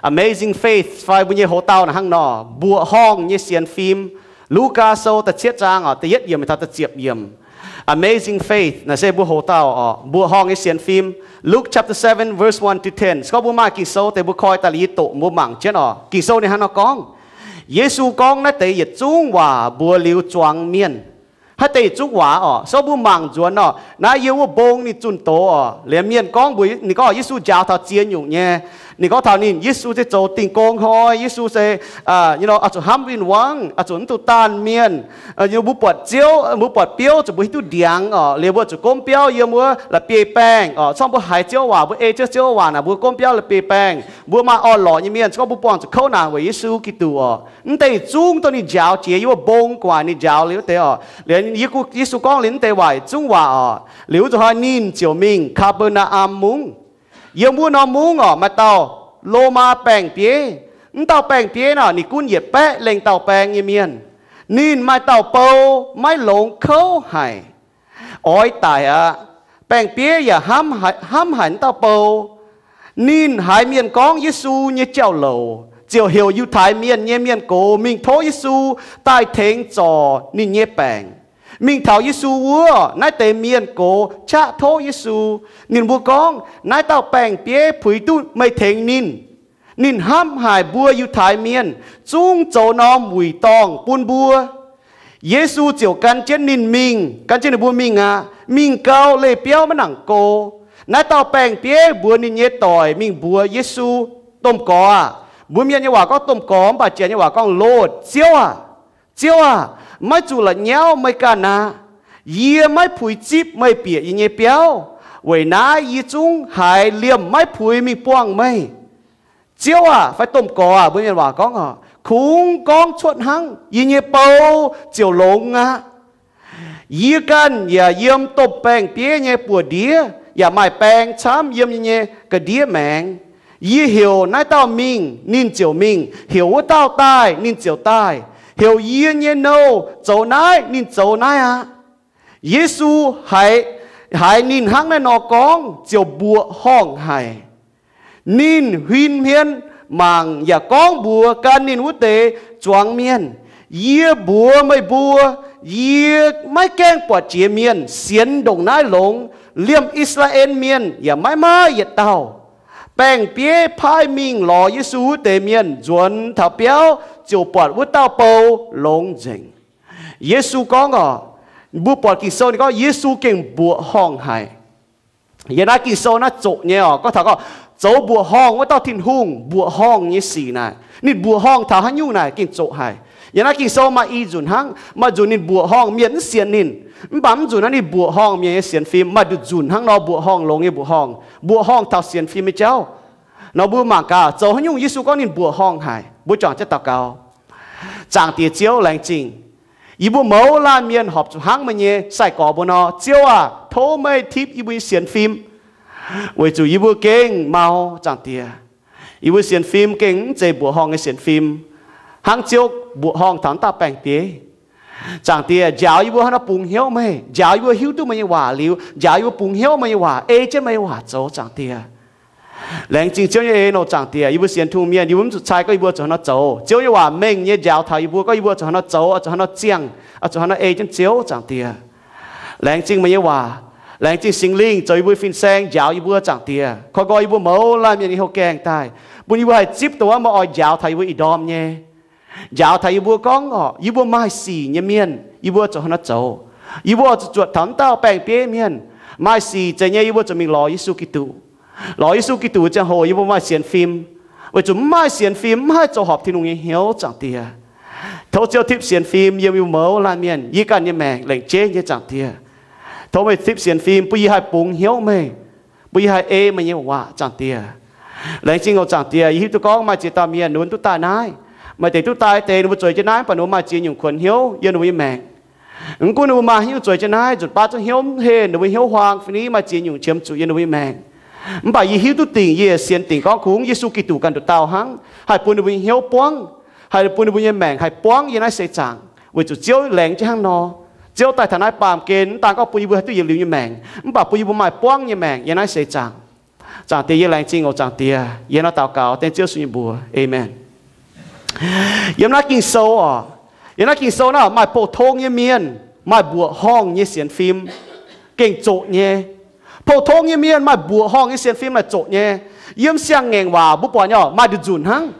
Amazing Faith fai mbuo nyei hoc-dauh naaic hnangv nor, mbuoqc horngh nyei sienx fim. Lugaa Sou da'cietv zaang oc, da'yietv yiemc taux da'ziepc yiemc. Amazing Faith naaic se mbuo hoc-dauh oc, mbuoqc horngh nyei sienx fim. Luke chapter seven, verse one to ten. Se gorngv mbuo maaih Ging-Sou deix mbuo koi daaih liuz yie doqc mbuo mangc jienv oc. Ging-Sou ninh hnangv nor gorngv, Yesu gorngv naaiv deix yietc zungv waac mbuox liuz zuangx mienh. Haaix deix yietc zungv waac oc? Se gorngv mbuo mangc nzuonx oc, naaiv yiem wuov mbong ninh zunh doz oc. Liemh mienh gorngv mbuox ninh gorngv Yesu njaaux taux ziex nyungc nyei. Ninh gorngv taux ninh, Yesu se zoux dingh gong hnoi, Yesu se, you know, oix zuqc hnamv win-wangv, oix zuqc mv dungx daanh mienh. Mbuo buatc Ziouv, mbuo buatc biouv zuqc mbuo hiuv duqv ndiangx oc. Liuz mbuo zuqc gomv biauv yiem wuov la'bieiv-baengh oc. Se gorngv mbuo haiz Ziouv waac, mbuo ei jienv Ziouv waac naaic, mbuo gomv biauv la'bieiv-baengh, mbuo maaih orn-lorqc nyei mienh. Se gorngv mbuo buangh zuqc kouv naanc weic Yesu Giduc oc. Mv deix yietc zungv dongh ninh njaaux jiex yiem wuov mbong gu'nguaaic ninh njaaux liuz wuov deix oc. Liuz Yesu gorngv liuz mv deix waac yietc zungv waac oc, liuz wuov zuqc hnoi ninh ziouc mingh Kaa^be^naa^am Mungv. Yiem wuov norm mungv oc, maaih dauh Lomaa baeng-bieiv. Mv dauh baeng-bieiv naaic ninh gunv yietc baeqv lengh dauh baeng nyei mienh. Ninh maaih dauh bou maiv longx kouv haic. Oix daic aqv. Baeng-bieiv yaac hnamv haic mv dauh bou. Ninh haiz mienh gorngv Yesu nyei jauv-louc, ziouc heuc Yiutai Mienh nyei mienh gox mingh tov Yesu daaih tengx zorc ninh nyei baengc. Mingh taux Yesu wuov, naaiv deix mienh gox qaqv tov Yesu. Ninh mbuo gorngv, Naaiv dauh baeng-bieiv puix duqv meih tengx ninh. Ninh hnamv haic mbuo Yiutai Mienh, zungv zoux norm wuic dorngh bun mbuo. Yesu ziouc gan jienv ninh mingh, gan jienv ninh mbuo mingh aqv. Mingh gau, leih biauv maiv nangc go. Naaiv dauh baeng-bieiv mbuox ninh nyei doic mingh mbuox Yesu, Domh Gorx aah! Mbuo Mienh nyei waac gorngv Domh Gorx, mv baac Janx nyei waac gorngv Lord, Ziouv aah! Ziouv aah! Maiv zuqc la'nyauv meih ganh aqv. Yie maiv puix zipv meih bieqc yie nyei biauv. Weic naaiv yie zungv haiz liemh maiv puix mingh buangh meih. Ziouv aah! Fai Domh Gorx aah! Mbuo Mienh waac gorngv oc, kungx gorngv cuotv hnangv, yie nyei bou ziouc longx aqv. Yie ganh yaac yiem domh baeng-bieiv nyei buoz-ndiev yaac maaih baeng camv yiem yie nyei ga'ndiev maengx. Yie heuc naaiv dauh mingh, ninh ziouc mingh. Heuc wuov dauh daaih, ninh ziouc daaih. Heuc yie nyei nouh zoux naaiv, ninh zoux naaiv aqv. Yesu haiz ninh hnangv naaiv nor gorngv ziouc mbuoqc horngh haic. Ninh huin hmien mangc yaac gorngv mbuox gan ninh wuov deix zuangx mienh, Yie mbuox meih mbuo, yie maiv gaengh buatc jiex mienh sienx ndongc naaiv longx. Liemh I^saa^laa^en Mienh yaac maiv maaih yietc dauh. Baeng-bieiv paaiv mingh lorz Yesu wuov deix mienh nzuonx taux biauv ziouc buatc wuov dauh bou longx nzengc. Yesu gorngv oc, mbuo buatc Ging-Sou ninh gorngv Yesu gengh mbuoqc horngh haic. Yiem naaiv Ging-Sou naaiv zoqc nyei oc, gorngv taux gorngv zoux mbuoqc horngh wuov dauh Tin-Hungh mbuoqc horngh nyei sic naaic, ninh mbuoqc horngh taux haaix nyungc naaic gengh zoqc haic. Yiem naaiv Ging-Sou maaih i nzunc hnangv, maaih nzunc ninh mbuoqc horngh mienh mv sienx ninh, mv baac mv nzunc naaiv ninh mbuoqc horngh mienh nyei sienx fim. Maaih nduqc nzunc hnangv nor mbuoqc horngh longx nyei mbuoqc horngh, mbuoqc horngh taux sienx fim nyei jauv. Nor mbuo mangc gaax zoux haaix nyungc Yesu gorngv ninh mbuoqc horngh haic. Mbuo juangc jienv daux gaux. Zaangc Diex Ziouv, laengz zingh yie mbuo mouz laanh mienh horpc zuqc hnangv meih nyei sai-gorx mbuo nor. Ziouv aah, tov meih tipv yie mbuo nyei sienx fim, weic zuqc yie mbuo gengh mau, Zaangc Diex. Yie mbuo sienx fim gengh mv zeiz mbuoqc horngh nyei sienx fim, hnangv Ziouv mbuoqc horngh taux dauh baeng-bieiv. Zaangc Diex, njaaux yie mbuo hnangv nor bungx hnyouv meih, njaaux yie mbuo hiuv duqv meih nyei waac liuz, njaaux yie mbuo bungx hnyouv meih nyei waac, ei jienv meih nyei waac zoux, Zaangc Diex. Laengz zingh Ziouv nyei en oc, Zaangc Diex. Yie mbuo sienx Tin-Hungh mienh, yie mbuo mv zuqc cai gorngv yie mbuo zuqc haaix nor zoux. Ziouv nyei waac mengh nyei njaaux taux yie mbuo gorngv yie mbuo zuqc haaix nor zoux, zuqc haaix nor ziangh, zuqc haaix nor ei jienv Ziouv, Zaangc Diex. Laengz zingh meih nyei waac. Laengz zingh Singx Lingh zoux yie mbuo fin-saeng njaaux yie mbuo, Zaangc Diex. Koi nqoi yie mbuo mouz laanh mienh nyei houh gaengh daaih, bun yie mbuo haih zipv dongh wuov meih oix njaaux taux yie mbuo ih ndorm nyei. Njaaux taux yie mbuo gorngv oc, yie mbuo maaih sic nyei mienh, yie mbuo zuqc haaix nor zoux. Yie mbuo oix zuqc zuotc taux wuov dauh baeng-bieiv mienh. Maaih sic zeiz nyei yie mbuo zuqc mingh lorz Yesu Giduc. Lorz Yesu Giduc ziangh hoc yie mbuo maaih sienx fim. Weic zuqc mv maaih sienx fim mv haih zoux horpc Tin-Hungh nyei hnyouv, Zaangc Diex. Tov Ziouv tipv sienx fim yiem yie mbuo mouz laanh mienh, yie ganh nyei maengc lengc jeiv nyei, Zaangc Diex. Tov meih tipv sienx fim bun yie haih bungx hnyouv meih, bun yie haih ei meih nyei waac, Zaangc Diex. Laengz zingh oc, Zaangc Diex. Yie hiuv duqv gorngv maaih ziex dauh mienh ninh mbuo duqv daaih naaiv. Maaih deix duqv daaih deix ninh mbuo zueiz jienv naaiv, mv baac ninh mbuo maaih ziex nyungc kuonx hnyouv yiem ninh mbuo nyei maengc. Mv gunv ninh mbuo maaih haaix nyungc zueiz jienv naaiv, nzunc baav zungv hnyouv mv heh, ninh mbuo hnyouv huaang fai ni, maaih ziex nyungc qiemx zuqc yiem ninh mbuo nyei maengc. Mv baac yie hiuv duqv dingc, yie sienx dingc gorngv kungx Yesu Giduc ganh nduqc dauh hnangv haih bun ninh mbuo nyei hnyouv buangv, haih bun ninh mbuo nyei maengc haih buangv yiem naaiv seix zaangc, weic zuqc Ziouv laengz jienv hnangv nor. Ziouv daaih taux naaiv baamh gen mv daan gorngv bun yie mbuo haih duqv yietc liuz nyei maengc, mv baac bun yie mbuo maaih buangv nyei maengc yiem naaiv seix zaangc. Zaangc Diex, yie laengz zingh oc Zaangc Diex. Yie nor daux gaux dengv Ziouv Yesu nyei mbuox. Aamen. Yiem naaiv Ging-Sou oc, yiem naaiv Ging-Sou naaiv maaih pou-tong nyei mienh maaih mbuoqc horngh nyei sienx fim, gengh zoqc nyei. Pou-tong nyei mienh maaih mbuoqc horngh nyei sienx fim maaih zoqc nyei. Yiem siang-ngaengc waac mbuo buatc nyei oc, maaih nduqc nzunc hnangv.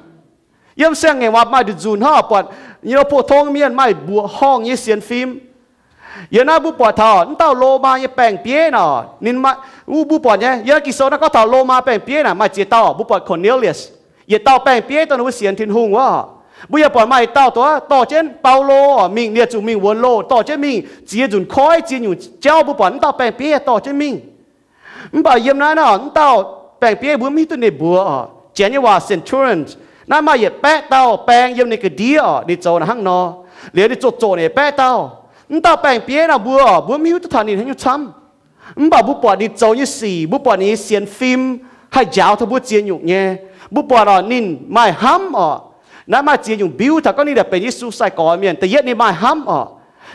Yiem siang-ngaengc waac maaih nduqc nzunc hnangv oc, buatc nyei pou-tong mienh maaih mbuoqc horngh nyei sienx fim. Yiem naaiv mbuo buatc taux wuov dauh Lomaa nyei baeng-bieiv nor, ninh, mbuo buatc nyei, yiem naaiv Ging-Sou naaiv gorngv taux Lomaa baeng-bieiv naaic maaih ziex dauh. Mbuo buatc Cornelius, yietc dauh baeng-bieiv dongh ninh mbuo sienx Tin-Hungh wuov. Mbuo yaac buatc maaih dauh dorh jienv Baulo oc, mingh, ninh zuqc mingh wuonx loh, dorh jienv mingh ziex nzunc koiv, ziex nyungc jauv. Mbuo buatc wuov dauh baeng-bieiv dorh jienv mingh. Mv baac yiem naaiv nor, wuov dauh baeng-bieiv mbuo mv hiuv duqv ninh mbuox oc. Janx nyei waac centurion. Naaiv maaih yietc baeqv dauh baeng yiem ninh ga'ndiev oc, ninh zoux naaic hnangv nor. Liuz ninh zoqc zoqc ninh baeqv dauh. Wuov dauh baeng-bieiv nor mbuo oc, mbuo mv hiuv duqv taux ninh haaix nyungc camv. Mv baac mbuo buatc ninh zoux nyei sic, mbuo buatc ninh nyei sienx fim haih njaaux taux mbuo ziex nyungc nyei. Mbuo buatc oc, ninh maaih hnamv oc. Naaiv maaih ziex nyungc mbiuv taux gorngv ninh yaac benx Yesu sai-gorx mienh. Da'yietv ninh maaih hnamv oc.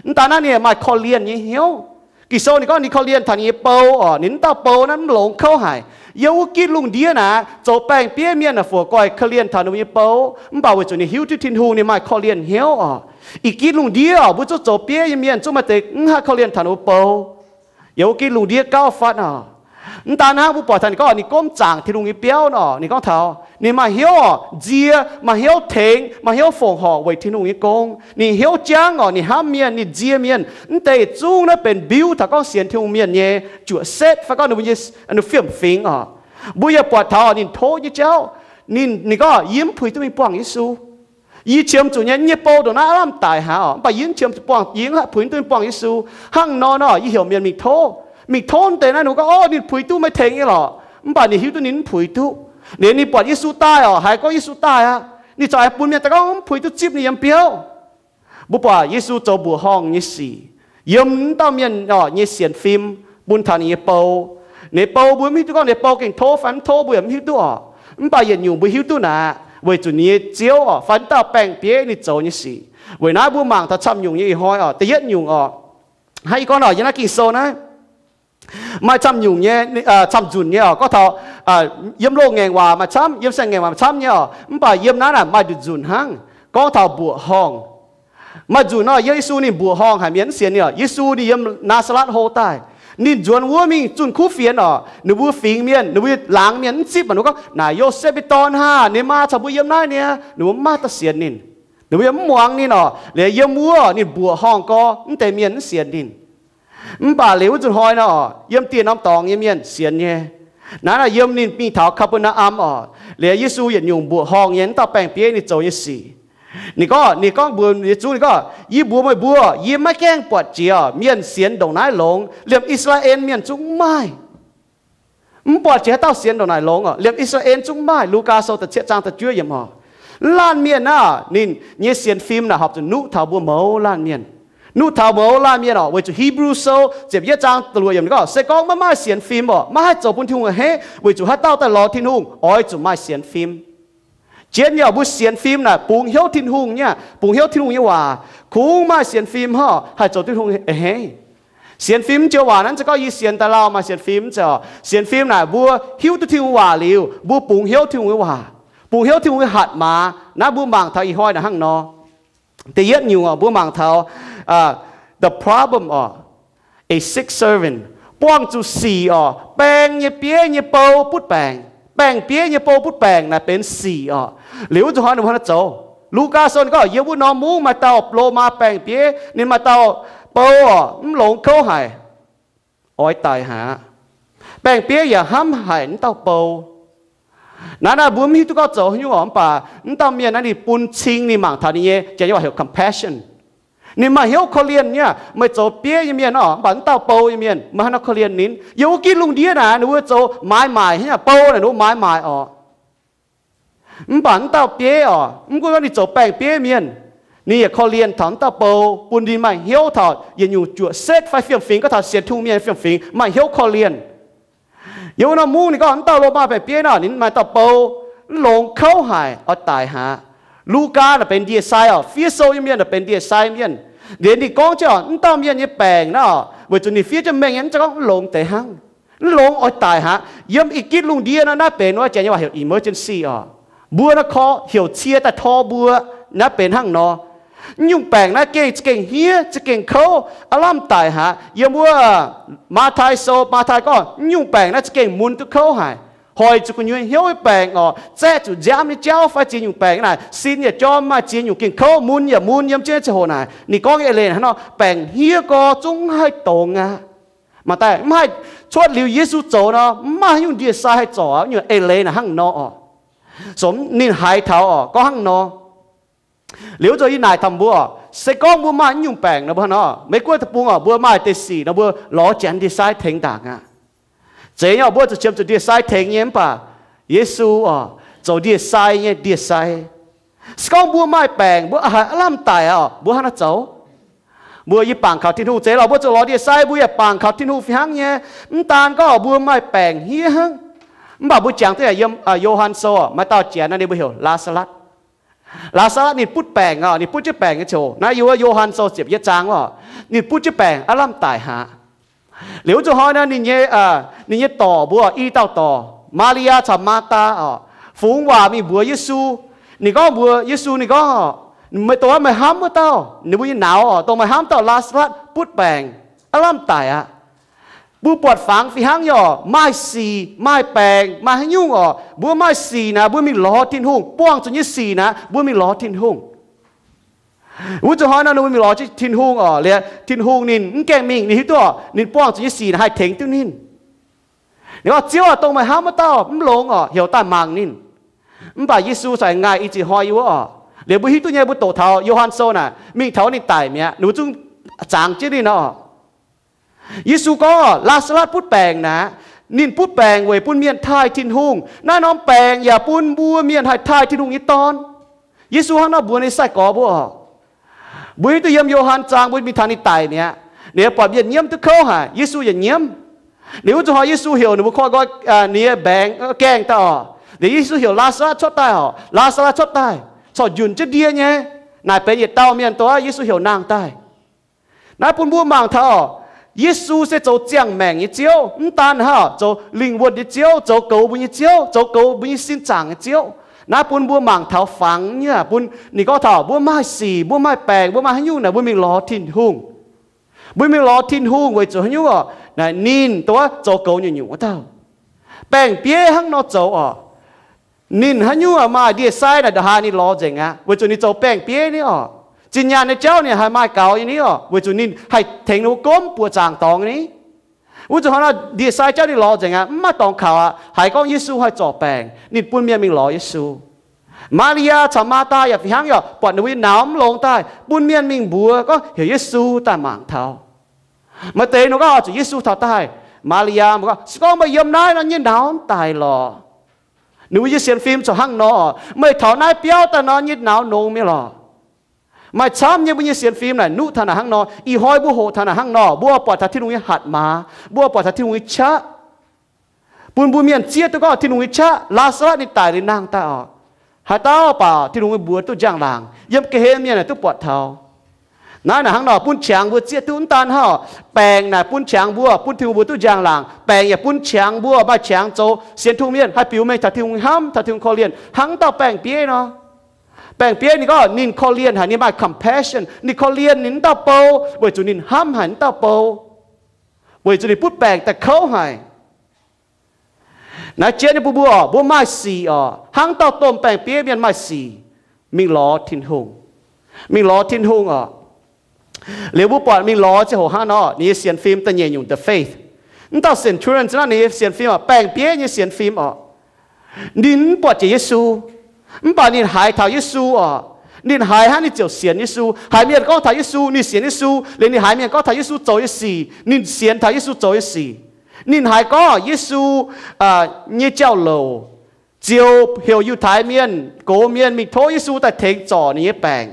Mv daan naaiv ninh maaih korv-lienh nyei hnyouv. Ging-Sou ninh gorngv ninh korv-lienh taux ninh nyei bou oc. Ninh wuov dauh bou naaiv mv longx kouv haic. Yiem wuov gitv lungh ndiev naaic zoux baeng-bieiv mienh naaic fu'jueiv goiv korv-lienh taux ninh nyei bou, mv baac weic zuqc ninh hiuv duqv Tin-Hungh, ninh maaih korv-lienh hnyouv oc. Ih gitv lungh ndiev oc, mbuo zungv zoux bieiv nyei mienh zungv maaih deix mv haih korv-lienh taux ninh mbuo bou. Yiem wuov gitv lungh ndiev gauh fatv oc. Mv daan hnangv, mbuo buatc taux ninh gorngv ninh gomv zaangc Tin-Hungh nyei biauv nor, ninh gorngv taux ninh maaih hnyouv oc, nzie, maaih hnyouv tengx, maaih hnyouv fongc horc weic Tin-Hungh nyei gong. Ninh hnyouv jangv oc, ninh hnamv mienh, ninh nzie mienh. Mv deix zungv naaiv benx mbiuv taux gorngv sienx Tin-Hungh mienh nyei juoqc setv fai gorngv ninh fiem-fingx oc. Mbuo yaac buatc taux ninh tov nyei jauv. Ninh, ninh gorngv, yie mv puix duqv mingh buangh Yesu. Yie qiemx zuqc nyei, yie nyei bou ndongc naaiv aav lamh daic haic oc, mv baac yie mv qiemx zuqc buangh, yie mv haih puix duqv mingh buangh Yesu. Hnangv nor nor, yie heuc mienh mingh tov. Mingh tov deix naaiv, ninh gorngv, o, ninh puix duqv, meih tengx nyei lorqc. Mv baac ninh hiuv duqv ninh mv puix duqv. Liuz ninh buatc Yesu daaih oc, haiz gorngv Yesu daaih aqv, ninh corc haiz bun mienh daaih gorngv mv puix duqv zipv ninh yiem biauv. Mbuo buatc Yesu zoux mbuoqc horngh nyei sic yiem wuov dauh mienh oc nyei sienx fim bun taux ninh nyei bou. Ninh nyei bou mbuo mv hiuv duqv gorngv ninh nyei bou gengh tov fai mv tov, mbuo yaac mv hiuv duqv oc. Mv baac yietc nyungc mbuo hiuv duqv naaic, weic zuqc ninh nyei ziouv oc, fai wuov dauh baeng-bieiv ninh zoux nyei sic. Weic naaiv mbuo mangc taux camv nyungc nyei ih hnoi oc. Da'yietv nyungc oc, hnangv yie gorngv oc, yiem naaiv Ging-Sou naaiv maaih camv nyungc nyei, camv nzunc nyei oc, gorngv taux yiem loz-ngaengc waac maaih camv, yiem siang-ngaengc waac maaih camv nyei oc. Mv baac yiem naaiv naaic maaih nduqc nzunc hnangv, gorngv taux mbuoqc horngh. Maaih nzunc nor, Yesu ninh mbuoqc horngh haic, mienh mv sienx ninh oc. Yesu ninh yiem Naa^saa^letv Hlo daaih. Ninh nzuonx wuov mingh zunh kuv fienx oc. Ninh mbuo fingx mienh, ninh mbuo laangz mienh mv zipv, mv baac ninh mbuo gorngv, naaic Yosepv nyei dorn haah, ninh maa caux mbuo yiem naaiv niaa. Ninh mbuo mv maaih dauh sienx ninh. Ninh mbuo yaac mv muangx ninh oc. Liuz yiem wuov ninh mbuoqc horngh gorx, mv deix mienh mv sienx ninh. Mv baac liuz wuov nzunc hnoi nor, yiem dieh norm dorngx nyei mienh sienx nyei. Naaiv nor yiem ninh mingh taux Kaa^be^naa^am oc, liuz Yesu yietc nyungc mbuoqc horngh nyei wuov dauh baeng-bieiv ninh zoux nyei sic. Ninh gorngv, ninh gorngv mbuox yietc zungv, ninh gorngv, yie mbuox meih mbuo, yie maiv gaengh buatc jiex mienh sienx ndongc naaiv longx. Liemh I^saa^laa^en Mienh zungv mv maaih. Mv buatc jiex haaix dauh sienx ndongc naaic longx oc. Liemh I^saa^laa^en zungv mv maaih. Lugaa Sou da'cietv zaang da'juov yiemc oc. Laanh mienh naaic, ninh nyei sienx fim naaic horpc zuqc nuqv taux mbuo mouz laanh mienh. Nuqv taux mouz laanh mienh oc. Weic zuqc Hebrew Sou ziepc yietv zaang da'luoqc yiemc ninh gorngv, se gorngv maiv maaih sienx fim oc, maiv haih zoux bun Tin-Hungh a'hneiv, weic zuqc haaix dauh daaih lorz Tin-Hungh oix zuqc maaih sienx fim. Jienv nyei oc, mbuo sienx fim naaic bungx hnyouv Tin-Hungh nyei, bungx hnyouv Tin-Hungh nyei waac. Kungx maaih sienx fim hnangv haih zoux Tin-Hungh a'hneiv. Sienx fim mv zeiz waac naaiv, mv zeiz gorngv yie sienx daaih lauh maaih sienx fim, mv zeiz oc. Sienx fim naaic mbuo hiuv duqv Tin-Hungh waac liuz, mbuo bungx hnyouv Tin-Hungh nyei waac. Bungx hnyouv Tin-Hungh nyei hatc maaz. Naaiv mbuo mangc taux ih hnoi naaic hnangv nor. Da'yietv nyungc oc, mbuo mangc taux the problem oc, a sick servant, buangh zuqc sic oc, baeng nyei bieiv nyei bou butv baengc. Baeng-bieiv nyei bou butv baengc naaic benx sic oc. Liuz wuov nzunc hnoi ninh mbuo hnangv naaiv zoux. Lugaa Sou ninh gorngv yiem wuov norm mungv maaih dauh Lomaa baeng-bieiv, ninh maaih dauh bou oc, mv longx kouv haic, oix daic haic aqv. Baeng-bieiv yaac hnamv haic wuov dauh bou. Naaiv naaiv mbuo mv hiuv duqv gorngv zoux haaix nyungc oc, mv baac wuov dauh mienh naaiv ninh bun cing, ninh mangc taux ninh nyei, Janx nyei waac heuc compassion. Ninh maaih hnyouv korv-lienh nyei. Meih zoux bieiv nyei mienh oc, mv baac wuov dauh bou nyei mienh meih hnangv nor korv-lienh ninh. Yiem wuov gitv lungh ndiev naaic ninh mbuo zoux maaiz maaic hnangv bou naaic, ninh mbuo maaiz maaic oc. Mv baac wuov dauh bieiv oc, mv gunv ninh zoux baeng-bieiv mienh, ninh yaac korv-lienh taux wuov dauh bou, bun ninh maaih hnyouv taux yietc nyungc juoqc setv fai fiem-fingx, gorngv taux sienx Tin-Hungh mienh fiem-fingx maaih hnyouv korv-lienh. Yiem wuov norm mungv ninh gorngv wuov dauh Lomaa baeng-bieiv naaic ninh maaih dauh bou, mv longx kouv haic, oix daic haic aqv. Lugaa naaic benx ndie-sai oc, fiev sou nyei mienh naaic benx ndie-sai mienh. Liuz ninh gorngv jienv oc, wuov dauh mienh nyei baengc naaiv oc, weic zuqc ninh fiev jienv mengh nyei, mv zeiz gorngv mv longx deix hnangv. Mv longx oix daic haic. Yiem Aa^gitv lungh ndiev nor, naaiv benx wuov janx nyei waac heuc emergency oc. Mbuo nor korv heuc cie daaih tor mbuo. Naaiv benx hnangv nor. Mv nyungc baengc naaiv gengh za'gengh hniev, za'gengh kouv, aav lamh daic haic. Yiem wuov Matv^taai Sou, Matv^taai gorngv mv nyungc baengc naaiv za'gengh mun duqv kouv haic. Hoic zuqc gu'nyuoz hnyouv nyei baengc oc, zaeqv zuqc nziaamv nyei jauv fai ziex nyungc baengc naaic, sin yaac jorm, maaih ziex nyungc gengh kouv, mun yaac mun. Yiem jienv ziangh hoc naaic ninh gorngv nyei eix leiz hnangv nor, baengc hniev gorx zungv mv haih dongz aqv. Maaih daaih mv haih cuotv liuz Yesu zoux nor, mv maaih haaix nyungc ndie-sai haih zorc. Nyungc eix leiz naaic hnangv nor oc. Sou ninh haiz taux oc, gorngv hnangv nor. Liuz zoux yie naaic taux mbuo oc, se gorngv mbuo maaih mv nyungc baengc nor, mbuo hnangv nor, Meiv Guoqv deic-bung oc, mbuo maaih deix sic nor mbuo lorz janx ndie-sai tengx ndaangc aqv. Zeiz nyei oc, mbuo zuqc qiemx zuqc ndie-sai tengx nyei, mv baac Yesu oc, zoux ndie-sai nyei ndie-sai. Se gorngv mbuo maaih baengc, mbuo haiz aav lamh daic oc, mbuo hnangv naaiv zoux. Mbuo yie bangc kaux Tin-Hungh zeiz lorqc, mbuo zuqc lorz ndie-sai, mbuo yaac bangc kaux Tin-Hungh fih hnangv nyei. Mv daan gorngv mbuo maaih baengc hniev hnangv, mv baac mbuo jangx duqv yaac yiem Yo^han Sou oc, maaih dauh janx nor ninh mbuo heuc Laa^saa^latv. Laa^saa^latv ninh butv baengc oc, ninh butv jienv baengc nyei ziouc naaiv yiem wuov Yo^han Sou ziepc yietv zaang oc, ninh butv jienv baengc aav lamh daic haic. Liuz wuov zuqc hnoi nor ninh nyei, ninh nyei dorc mbuo i dauh dorc, Maa^li^yaa caux Maa^taa oc, fungx waac mingh mbuox Yesu. Ninh gorngv mbuox Yesu, ninh gorngv, Meih dongh meih hnamv wuov dauh, ninh mbuo nyei nauz oc, dongh meih hnamv dauh Laa^saa^latv butv baengc, aav lamh daic aqv. Mbuo buatc fangx fih hnangv nyei oc, maaih sic, maaih baengc, maaih haaix nyungc oc, mbuo maaih sic naaic, mbuo mingh lorz Tin-Hungh. Buangh zuqc nyei sic naaic, mbuo mingh lorz Tin-Hungh. Wuov zuqc hnoi nor ninh mbuo mingh lorz Tin-Hungh oc, liuz Tin-Hungh ninh mv gaengh mingh, ninh hiuv duqv oc, ninh buangh zuqc nyei sic naaic haih tengx duqv ninh. Ninh gorngv, Ziouv aac, dongh meih hnamv wuov dauh mv longx oc, heuc daaih mangc ninh. Mv baac Yesu sai ngaih i ziex hnoi yiem wuov oc. Liuz mbuo hiuv duqv nyei, mbuo doqc taux Yo^han Sou naaic, mingh taux ninh daic mi'aqv, ninh mbuo zungv zangx jienv ninh oc. Yesu gorngv, Laa^saa^latv butv baengc naaic, ninh butv baengc weic bun mienh taaih Tin-Hungh. Naaiv norm baengc yaac bun mbuo mienh haih taaih Tin-Hungh nyei Dorn. Yesu hnangv nor mbuox ninh sai-gorx mbuo oc. Mbuo hiuv duqv yiem Yo^han zaang mbuo mingh taux ninh daic mi'aqv, ninh buatc mienh nyiemv duqv kouv haic, Yesu yaac nyiemv. Liuz wuov zuqc hnoi Yesu heuc ninh mbuo koi nqoi ninh nyei mbaengx gaengh daaih oc. Liuz Yesu heuc Laa^saa^latv cuotv daaih oc. Laa^saa^latv cuotv daaih corc njunc jienv ndie nyei. Naaic benx yietc dauh mienh dongh Yesu heuc nangh daaih. Naaiv bun mbuo mangc taux oc, Yesu se zoux ziangh maengc nyei Ziouv. Mv daan hnangv, zoux lingh wuonh nyei Ziouv, zoux goux mbuo nyei Ziouv, zoux goux mbuo nyei sin zaangc nyei Ziouv. Naaiv bun mbuo mangc taux fangx nyei, bun ninh gorngv taux mbuo maaih sic, mbuo maaih baengc, mbuo maaih haaix nyungc naaic, mbuo mingh lorz Tin-Hungh. Mbuo mingh lorz Tin-Hungh weic zuqc haaix nyungc oc? Naaic ninh dongh wuov zoux goux nyungc-nyungc wuov dauh. Baeng-bieiv hnangv nor zoux oc. Ninh haaix nyungc maaih ndie-sai naaic ndongc haaix ninh lorz nzengc aqv, weic zuqc ninh zoux baeng-bieiv ni oc. Zinh nyaanh nyei jauv ninh haih maaih gaux nyei ni oc, weic zuqc ninh haih tengx ninh mbuo gomv buoqc zaangc dorngx ni. Wuov zuqc hnoi nor ndie-sai jauv ninh lorz nzengc aqv, mv maaih dorngx kaux aqv. Haiz gorngv Yesu haih zorc baengc, ninh bun mienh mingh lorz Yesu. Maa^li^yaa caux Maa^taa yaac fih hnangv oc, buatc ninh mbuo nyei nauz mv longx daaih, bun mienh mingh mbuox gorngv heuc Yesu daaih mangc taux. Maaih deix ninh gorngv oix zuqc Yesu taux daaih. Maa^li^yaa mbuo gorngv, Se gorngv meih yiem naaiv nor, yie nyei nauz mv daic lorqc. Ninh mbuo nyei sienx fim corc hnangv nor oc, meih taux naaiv biauv daaih nor, yie nyei nauz nongx mi'aqv lorqc. Maaih camv nyei mbuo nyei sienx fim naaic nuqv taux naaic hnangv nor. Ih hnoi mbuo hoqc taux naaic hnangv nor, mbuo buatc taux Tin-Hungh nyei hatc maaz, mbuo buatc taux Tin-Hungh nyei qaqv, bun mbuo mienh zieqv duqv gorngv Tin-Hungh nyei qaqv. Laa^saa^latv ninh daic liuz nangh daaih oc, haaix dauh baac Tin-Hungh nyei mbuox duqv njang-laangc, yiem ga'hlen mienh naaic duqv buatc taux. Naaiv naaic hnangv nor bun qangx mbuo zieqv duqv. Mv daan hnangv, baengc naaic bun qangx mbuo, bun Tin-Hungh mbuox duqv njang-laangc. Baengc yaac bun qangx mbuo maaih qangx zoux sienx Tin-Hungh mienh, haih biux mengh taux Tin-Hungh nyei hnamv, taux Tin-Hungh korv-lienh, hnangv dauh baeng-bieiv nor. Baeng-bieiv ninh gorngv ninh korv-lienh haic, ninh maaih compassion, ninh korv-lienh ninh wuov dauh bou, weic zuqc ninh hnamv haic wuov dauh bou, weic zuqc ninh butv baengc daaih kouv haic. Naaiv jienv nyei bun mbuo oc, mbuo maaih sic oc, hnangv dauh domh baeng-bieiv mienh maaih sic, mingh lorz Tin-Hungh. Mingh lorz Tin-Hungh oc. Liuz mbuo buatc mingh lorz ziangh hoc hnangv nor, ninh nyei sienx fim da'nyeic nyungc, the faith. Mv dauh centurion naaiv ninh nyei sienx fim oc, baeng-bieiv nyei sienx fim oc. Ninh mv buatc jiex Yesu, mv baac ninh haiz taux Yesu oc. Ninh haiz hnangv ninh ziouc sienx Yesu. Haiz mienh gorngv taux Yesu, ninh sienx Yesu. Liuz ninh haiz mienh gorngv taux Yesu zoux nyei sic, ninh sienx taux Yesu zoux nyei sic. Ninh haiz gorngv Yesu nyei jauv-louc ziouc heuc Yiutai Mienh, gox mienh mingh tov Yesu daaih tengx zorc ninh nyei baengc.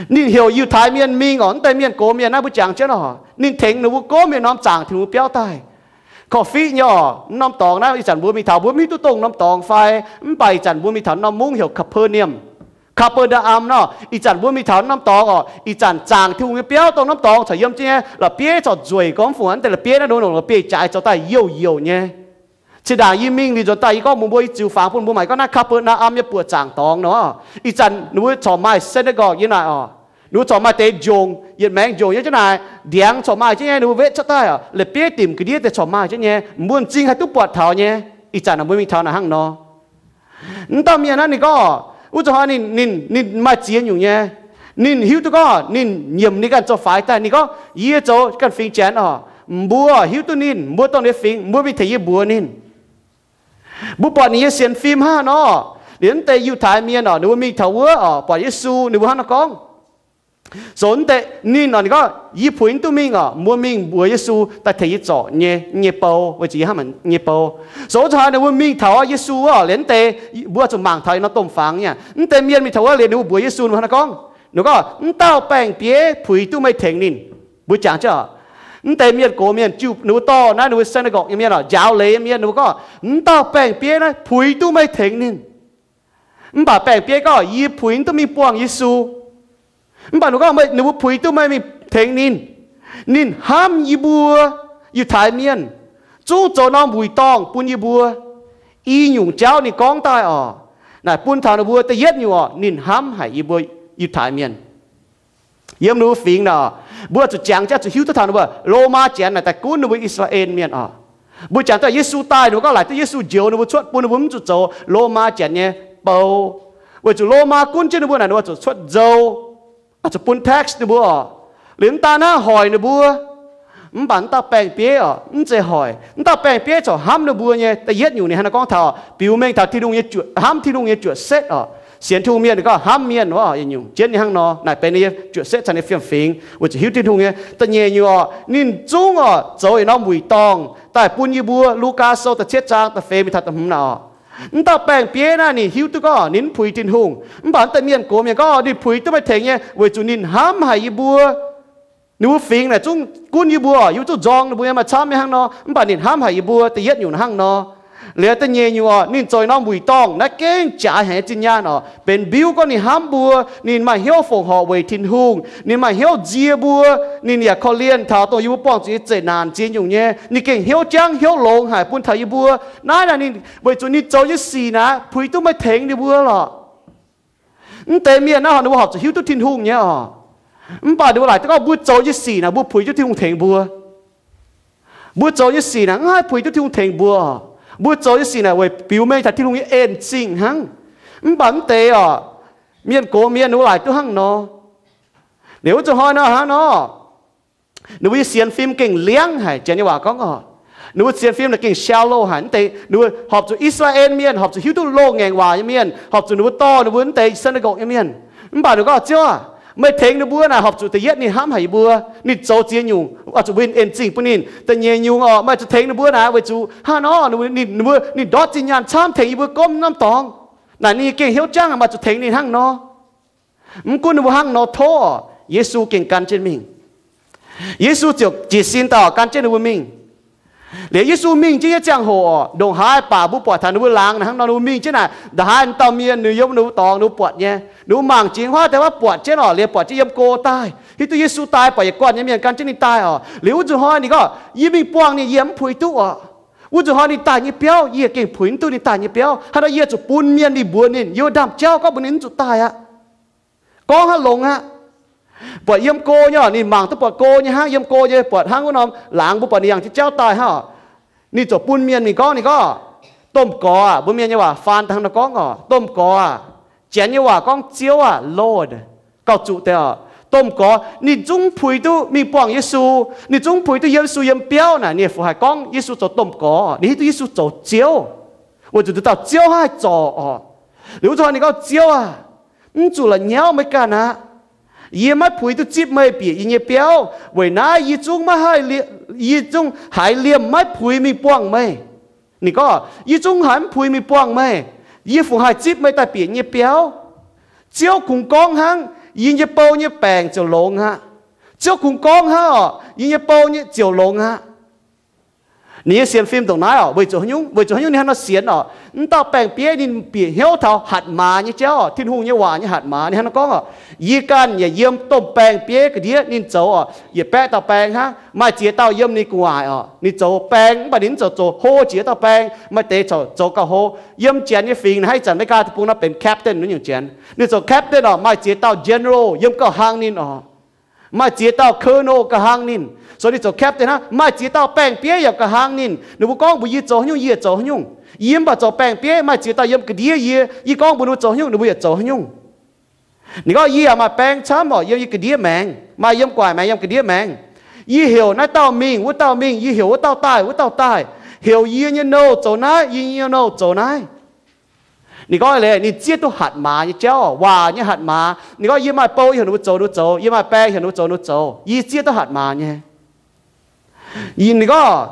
Ninh heuc Yiutai Mienh mingh oc, mv deix mienh gox mienh naaiv mbuo jangx jienv oc, ninh tengx ninh mbuo gomv mienh norm zaangc Tin-Hungh biauv daaih. Korv-fiqv nyei oc, norm dorngx naaiv ih zanc mbuo mingh taux, mbuo mv hiuv duqv dongh norm dorngx fai, mv baac ih zanc mbuo mingh taux norm mungv heuc Kapernawm. Kaa^be^naa^am nor, ih zanc mbuo mingh taux norm dorngx oc, ih zanc zaangc Tin-Hungh nyei biauv dongh norm dorngx corc yiem jienv nyei, la'bieiv corc nzueic gormx fungc, mv deix la'bieiv naaiv nor longc la'bieiv-jaaix zoux daaih youh youh nyei. Zinh ndaangc yie mingh liuz nzuonx daaih yie gorngv mbuox mbuo, yie ziux fangx bun mbuo mangc, gorngv naaiv Kaa^be^naa^am nyei buoqc zaangc dorngx nor, ih zanc ninh mbuo corc maaih synagogue yiem naaic oc. Ninh mbuo corc maaih deix njongc, yietc maengx njongc yiem jienv naaic, ndiangx corc maaih jienv nyei, ninh mbuo wetv cuotv daaih oc, la'bieiv dimc ga'ndiev deix corc maaih jienv nyei, mbuo m'zing haih duqv buatc taux nyei. Ih zanc ninh mbuo mingh taux naaic hnangv nor. Mv dauh mienh naaiv ninh gorngv, wuov zuqc hnoi ninh, ninh, ninh maaih ziex nyungc nyei. Ninh hiuv duqv gorngv ninh nyiemc ninh ganh zoux faix daaih. Ninh gorngv, yie zoux ganh fingx Janx oc. Mbuo hiuv duqv ninh, mbuo dongh ninh fingx, mbuo mingh tengx yie mbuox ninh. Mbuo buatc ninh nyei sienx fim hnangv nor. Liuz mv deix Yiutai mienh oc, ninh mbuo mingh taux wuov oc, buatc Yesu, ninh mbuo hnangv nor gorngv. Zoux mv deix ninh oc, ninh gorngv, yie puix mv duqv mingh oc, mbuo mingh mbuox Yesu daaih tengx yie zorc nyei, nyei bou, weic zuqc yie hnamv nyei bou. Zoux wuov zuqc hnoi ninh mbuo mingh taux wuov Yesu oc, liuz mv deix mbuo zuqc mangc taux ih nor domh fangx nyei. Mv deix mienh mingh taux wuov liuz ninh mbuo mbuox Yesu, ninh mbuo hnangv nor gorngv, ninh gorngv, mv dauh baeng-bieiv puix duqv meih tengx ninh. Mbuo jangx jienv oc, mv deix mienh gox mienh jiu ninh mbuo dorh naaiv ninh mbuo synagogue nyei mienh oc, njaaux leiz nyei mienh, ninh mbuo gorngv, mv dauh baeng-bieiv naaiv puix duqv meih tengx ninh. Mv baac baeng-bieiv gorngv, yie puix mv duqv mingh buangh Yesu. Mv baac ninh gorngv, meih, ninh mbuo puix duqv meih mingh tengx ninh. Ninh hnamv yie mbuo Yiutai mienh, zungv zoux norm wuic dorngh bun yie mbuo. I nyungc jauv ninh gorngv daaih oc, naaic bun taux ninh mbuo da'yietv nyungc oc, ninh hnamv haic yie mbuo Yiutai mienh. Yiem ninh mbuo fingx naaic, mbuo zuqc jangx jienv zuqc hiuv duqv taux ninh mbuo Lomaa Janx naaic daaih gunv ninh mbuo I^saa^laa^en Mienh oc. Mbuo jangx daaih Yesu daaih, ninh mbuo gorngv laaic duqv Yesu njoux ninh mbuo cuotv bun ninh mbuo mv zuqc zoux Lomaa Janx nyei bou. Weic zuqc Lomaa gunv jienv ninh mbuo naaic, ninh mbuo zuqc cuotv nzou, zuqc bun tax ninh mbuo oc. Liuz mv daan naaiv hoic ninh mbuo. Mv baac mv dauh baeng-bieiv oc, mv zeiz hoic. Mv dauh baeng-bieiv corc hnamv ninh mbuo nyei. Da'yietv nyungc ninh hnangv naaiv gorngv taux biux mengh taux Tin-Hungh nyei juoqc, hnamv Tin-Hungh nyei juoqc setv oc. Sienx Tin-Hungh mienh ninh gorngv hnamv mienh oc, yietc nyungc jienv nyei hnangv nor. Naaic benx ninh nyei juoqc setv caux ninh fiem-fingx weic zuqc hiuv Tin-Hungh nyei. Da'nyeic nyungc oc, ninh zungv oc zoux yietc norm wuic dorngh daaih bun yie mbuo. Lugaa Sou da'cietv zaang da'feix mingh taux da'hmz naaic oc. Mv dauh baeng-bieiv naaiv ninh hiuv duqv gorngv ninh mv puix Tin-Hungh, mv baac mv deix mienh gox mienh gorngv ninh puix duqv meih tengx nyei, weic zuqc ninh hnamv haic yie mbuo. Ninh mbuo fingx naaic zungv gunv yie mbuo, yie mbuo zungv nzorng ninh mbuo nyei, maaih camv nyei hnangv nor, mv baac ninh hnamv haic yie mbuo. Da'yietv nyungc hnangv nor. Liuz da'nyeic nyungc oc, ninh zoux norm wuic dorngh naaiv gengh jaaix haic nyei zinh nyaanh oc, benx mbiuv gorngv ninh hnamv mbuo, ninh maaih hnyouv fongc horc weic Tin-Hungh, ninh maaih hnyouv nzie mbuo, ninh yaac korv-lienh taux dongh yie mbuo buangh zuqc nyei zeqc naanc ziex nyungc nyei. Ninh gengh hnyouv jangv hnyouv longx haic bun taux yie mbuo. Naaiv naaic ninh weic zuqc ninh zoux nyei sic naaic puix duqv meih tengx ninh mbuo lorqc. Mv deix mienh naaiv horc ninh mbuo horpc zuqc hiuv duqv Tin-Hungh nyei oc. Mv baac ninh mbuo laaic duqv gorngv mbuo zoux nyei sic naaic mbuo puix duqv Tin-Hungh tengx mbuo. Mbuo zoux nyei sic naaic mv haih puix duqv Tin-Hungh tengx mbuo. Mbuo zoux nyei sic naaic weic biux mengh taux Tin-Hungh nyei en zingh hnangv. Mv baac mv deix oc, mienh gox mienh ninh mbuo laaic duqv hnangv nor. Liuz wuov zuqc hnoi nor hnangv nor, ninh mbuo nyei sienx fim gengh liangv haic. Janx nyei waac gorngv oc, ninh mbuo sienx fim naaic gengh shallow haic. Mv deix ninh mbuo horpc zuqc I^saa^laa^en Mienh, horpc zuqc hiuv duqv loz-ngaengc waac nyei mienh, horpc zuqc ninh mbuo dorh ninh mbuo mv deix synagogue nyei mienh. Mv baac ninh gorngv, Ziouv aah! Meih tengx ninh mbuo naaic horpc zuqc da'yietv ninh hnamv haic yie mbuo, ninh zoux ziex nyungc oix zuqc mbuo en zingh bun ninh. Da'nyeic nyungc oc, meih zuqc tengx ninh mbuo naaic weic zuqc hnangv nor ninh mbuo, ninh ndortv zinh nyaanh camv tengx yie mbuo gomv norm dorngx. Naaic ninh gengh hnyouv jangv meih zuqc tengx ninh hnangv nor. Mv gunv ninh mbuo hnangv nor tov oc, Yesu gengh gan jienv mingh. Yesu ziouc jiez sin daaih gan jienv ninh mbuo mingh. Liuz Yesu mingh jienv nyei ziangh hoc oc, ndongc haaix baac mbuo buatc taux ninh mbuo laangz naaic hnangv nor, ninh mbuo mingh jienv naaic, ndongc haaix dauh mienh ninh yiem ninh mbuo dorngx ninh mbuo buatc nyei, ninh mbuo mangc jiex wuov deix wuov buatc jienv oc. Liuz buatc jienv yiem go daaih, hiuv duqv Yesu daaih, buatc yietc guanh nyei mienh gan jienv ninh daaih oc. Liuz wuov zuqc hnoi ninh gorngv, Yie mingh buangh ninh yie mv puix duqv oc. Wuov zuqc hnoi ninh daaih nyei biauv yie gengh puix mv duqv ninh daaih nyei biauv. Hnangv nor yie zuqc bun mienh mingh mbuox ninh, yie ndaamv-jauv gorngv mbuox ninh mv zuqc daaih aqv. Gorngv hnangv longx aqv. Buatc yiem go nyei oc, ninh mangc duqv buatc go nyei hnangv, yiem go nyei buatc hnangv wuov norm laangz mbuo buatc ninh yangh jienv jauv daaih hnangv oc. Ninh ziouc bun mienh mingh gorngv, ninh gorngv, Domh Gorx aah! Mbuo mienh nyei waac faan daaih hnangv nor gorngv oc, Domh Gorx aah! Janx nyei waac gorngv, Ziouv aah! Lord, gauh zuqc deix oc. Domh Gorx ninh zungv puix duqv mingh buangh Yesu. Ninh zungv puix duqv Yesu yiem biauv naaic, ninh fu haiz gorngv Yesu zoux Domh Gorx, ninh hiuv duqv Yesu zoux Ziouv, weic zuqc nduqc dauh Ziouv hnangv haih zorc oc. Liuz wuov zuqc hnoi ninh gorngv, Ziouv aah! Mv zuqc la'nyauv meih ganh aqv. Yie maiv puix duqv zipv meih bieqc yie nyei biauv. Weic naaiv yie zungv maiv haih, yie zungv haiz liemh maiv puix mingh buangh meih. Ninh gorngv, Yie zungv haiz mv puix mingh buangh meih. Yie fu haiz zipv meih daaih bieqc yie nyei biauv. Ziouv kungx gorngv hnangv, yie nyei bou nyei baengc ziouc longx aqv. Ziouv kungx gorngv hnangv oc, yie nyei bou nyei ziouc longx aqv. Ninh nyei sienx fim ndongc naaiv oc, weic zuqc haaix nyungc? Weic zuqc haaix nyungc ninh hnangv nor sienx oc? Mv dauh baeng-bieiv ninh bieqc hnyouv taux hatc maaz nyei jauv oc, Tin-Hungh nyei waac nyei hatc maaz. Ninh hnangv nor gorngv oc, Yie ganh yaac yiem domh baeng-bieiv ga'ndiev ninh zoux oc, yietc baeqv dauh baeng hnangv. Maaih ziex dauh yiem ninh gu'nguaaic oc, ninh zoux baeng mv baac ninh mv zoux zoux hlo jiex dauh baeng. Maaih deix zoux gauh hlo. Yiem Janx nyei fingx hnangv, ih zanc America deic-bung nor benx captain nyungc Janx. Ninh zoux captain oc, maaih ziex dauh general yiem gauh hlang ninh oc. Maaih ziex dauh colonel gauh hlang ninh. So ninh zoux captain hnangv, maaih ziex dauh baeng-bieiv yaac gauh hlang ninh. Ninh mbuo gorngv mbuox yie zoux haaix nyungc, yie zoux haaix nyungc. Yie mv baac zoux baeng-bieiv, maaih ziex dauh yiem ga'ndiev yie, yie gorngv mbuox ninh mbuo zoux haaix nyungc, ninh mbuo yaac zoux haaix nyungc. Ninh gorngv, Yie yaac maaih baeng camv oc, yiem yie ga'ndiev maengx, maaih yiem gu'nguaaic maengx, yiem ga'ndiev maengx. Yie heuc naaiv dauh mingh, wuov dauh mingh, yie heuc wuov dauh daaih, wuov dauh daaih. Heuc yie nyei nouh zoux naaiv, yie nyei nouh zoux naaiv. Ninh gorngv leiz ninh zieqv duqv hatc maaz nyei jauv, waac nyei hatc maaz. Ninh gorngv, Yie maaih bou, yie heuc ninh mbuo zoux, ninh mbuo zoux. Yie maaih baeng, heuc ninh mbuo zoux, ninh mbuo zoux. Yie zieqv duqv hatc maaz nyei. Ninh gorngv,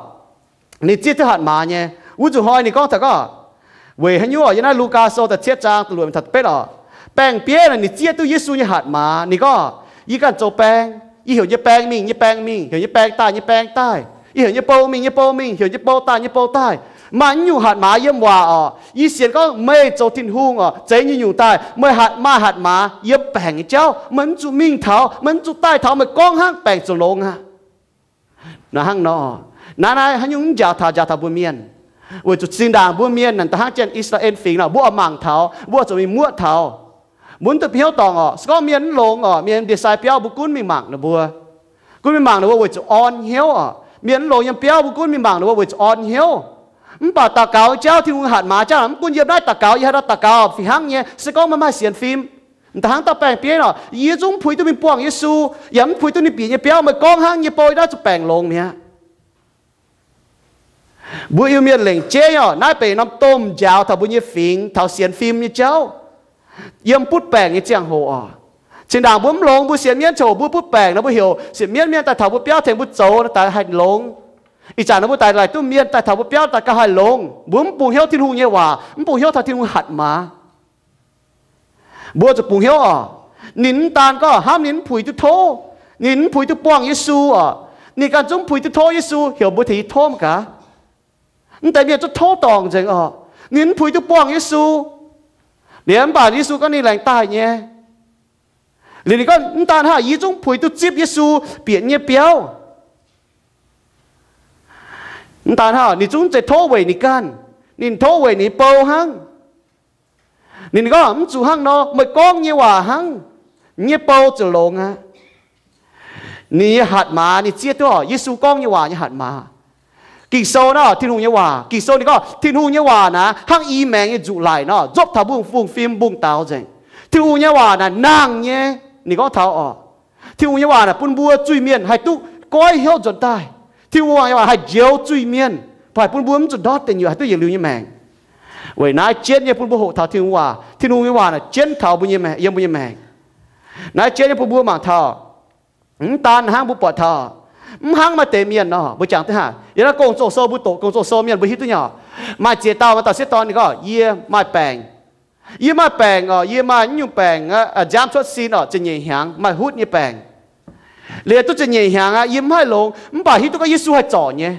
ninh zieqv duqv hatc maaz nyei. Wuov nzunc hnoi ninh gorngv taux gorngv, weic haaix nyungc oc? Yiem naaiv Lugaa Sou da'cietv zaang da'luoqc taux da'betv oc, baeng-bieiv naaic ninh zieqv duqv Yesu nyei hatc maaz. Ninh gorngv, Yie ganh zoux baeng, yie heuc nyei baeng mingh, nyei baeng mingh, heuc nyei baeng daaih, nyei baeng daaih. Yie heuc nyei bou mingh, nyei bou mingh, heuc nyei bou daaih, nyei bou daaih. Maaih naaiv nyungc hatc maaz yiem waac oc. Yie sienx gorngv meih zoux Tin-Hungh oc, zeix nyungc-nyungc daaih, meih maaih hatc maaz yiem baengc nyei jauv. Meih mv zuqc mingh taux, meih mv zuqc daaih taux, meih gorngv hnangv, baengc ziouc longx aqv. Naaiv hnangv nor, naaiv, naaiv haaix nyungc mv njaaux taux, njaaux taux mbuo mienh. Weic zuqc zinh ndaangc mbuo mienh naaic da'hnangv jienv I^saa^laa^en Fingx nor, mbuo oix mangc taux, mbuo oix zuqc mingh muoqv taux. Mbuo mv duqv bieqc hnyouv dorngc oc. Se gorngv mienh mv longx oc, mienh ndie-sai biauv, mbuo gunv mingh mangc ninh mbuo. Gunv mingh mangc ninh mbuo weic zuqc orn hnyouv oc. Mienh mv longx yiem biauv, mbuo gunv mingh mangc ninh mbuo weic zuqc orn hnyouv. Mv baac daux gaux nyei jauv, Tin-Hungh hatc maaz jauv, mv gunv yiem naaiv daux gaux, yie haaix nor daux gaux fih hnangv nyei, se gorngv meih maaih sienx fim. Da'hnangv dauh baeng-bieiv nor, yie zungv mv puix duqv mingh buangh Yesu, yaac mv puix duqv ninh bieqc nyei biauv. Meih gorngv hnangv, nyei bou naaiv zuqc baengc longx mi'aqv. Mbuo Iu-Mienh lengc jeiv oc, naaiv benx norm domh njaaux taux mbuo nyei fingx, taux sienx fim nyei jauv. Yiem butv baengc nyei ziangh hoc oc, zinh ndaangc mbuo mv longx, mbuo sienx mienv ziangh hoc mbuo butv baengc nor, mbuo heuc sienx mienv mienh daaih taux mbuo biauv tengx mbuo zoux daaih haih longx. Ih zanc nor mbuo daaih laaic duqv mienh daaih taux mbuo biauv daaih gauh haih longx. Mbuo mv bungx hnyouv Tin-Hungh nyei waac, mv bungx hnyouv taux Tin-Hungh hatc maaz. Mbuo zuqc bungx hnyouv oc. Ninh mv daan gorngv hnamv ninh mv puix duqv tov, ninh mv puix duqv buangh Yesu oc. Ninh ganh zungv mv puix duqv tov Yesu, heuc mbuo tengx yie tov mv gaax. Mv deix mienh zungv tov dorngc nzengc oc. Ninh mv puix duqv buangh Yesu. Liuz mv baac Yesu gorngv ninh laengz daaih nyei. Liuz ninh gorngv, mv daan hnangv, yie zungv puix duqv zipv Yesu bieqc nyei biauv. Mv daan hnangv, ninh zungv zeiz tov weic ninh ganh. Ninh tov weic ninh bou hnangv. Ninh gorngv, mv zuqc hnangv nor, meih gorngv nyei waac hnangv, nyei bou ziouc longx aqv. Ninh nyei hatc maaz ninh zieqv duqv oc, Yesu gorngv nyei waac nyei hatc maaz. Ging-Sou naaiv, Tin-Hungh nyei waac. Ging-Sou ninh gorngv Tin-Hungh nyei waac naaic hnangv i maengx nyei nzuqc laic nor, nzopv taux mbuo fungx fim mbungh daux nzengc. Tin-Hungh nyei waac naaic nangh nyei. Ninh gorngv taux oc, Tin-Hungh nyei waac naaic bun mbuo zuiz-mienh haih duqv goiv hnyouv nzuonx daaih. Tin-Hungh nyei waac haih njoux zuiz-mienh, haih bun mbuo mv zuqc ndortv deic nyuoqc, haih duqv yietc liuz nyei maengc. Weic naaiv jienv nyei bun mbuo hoqc taux Tin-Hungh waac. Tin-Hungh nyei waac naaic jienv taux mbuo nyei, yiem mbuo nyei maengc. Naaiv jienv nyei bun mbuo mangc taux, mv daan hnangv mbuo buatc taux, mv hnangv maaih deix mienh nor, mbuo jangx duqv haaix, yiem naaiv Gong-, Gong-Zoh Sou, mbuo doqc Gong-Zoh Sou mienh mbuo hiuv duqv nyei oc. Maaih ziex dauh, maaih dauh sieqv dorn ninh gorngv, yie maaih baengc. Yie maaih baengc oc, yie maaih nyungc baengc, nziaamv cuotv sin oc, ziepc nyeic hnyangx, maaih hutv nyei baengc. Liuz duqv ziepc nyeic hnyangx aqv, yie mv haih longx, mv baac hiuv duqv gorngv Yesu haih zorc nyei.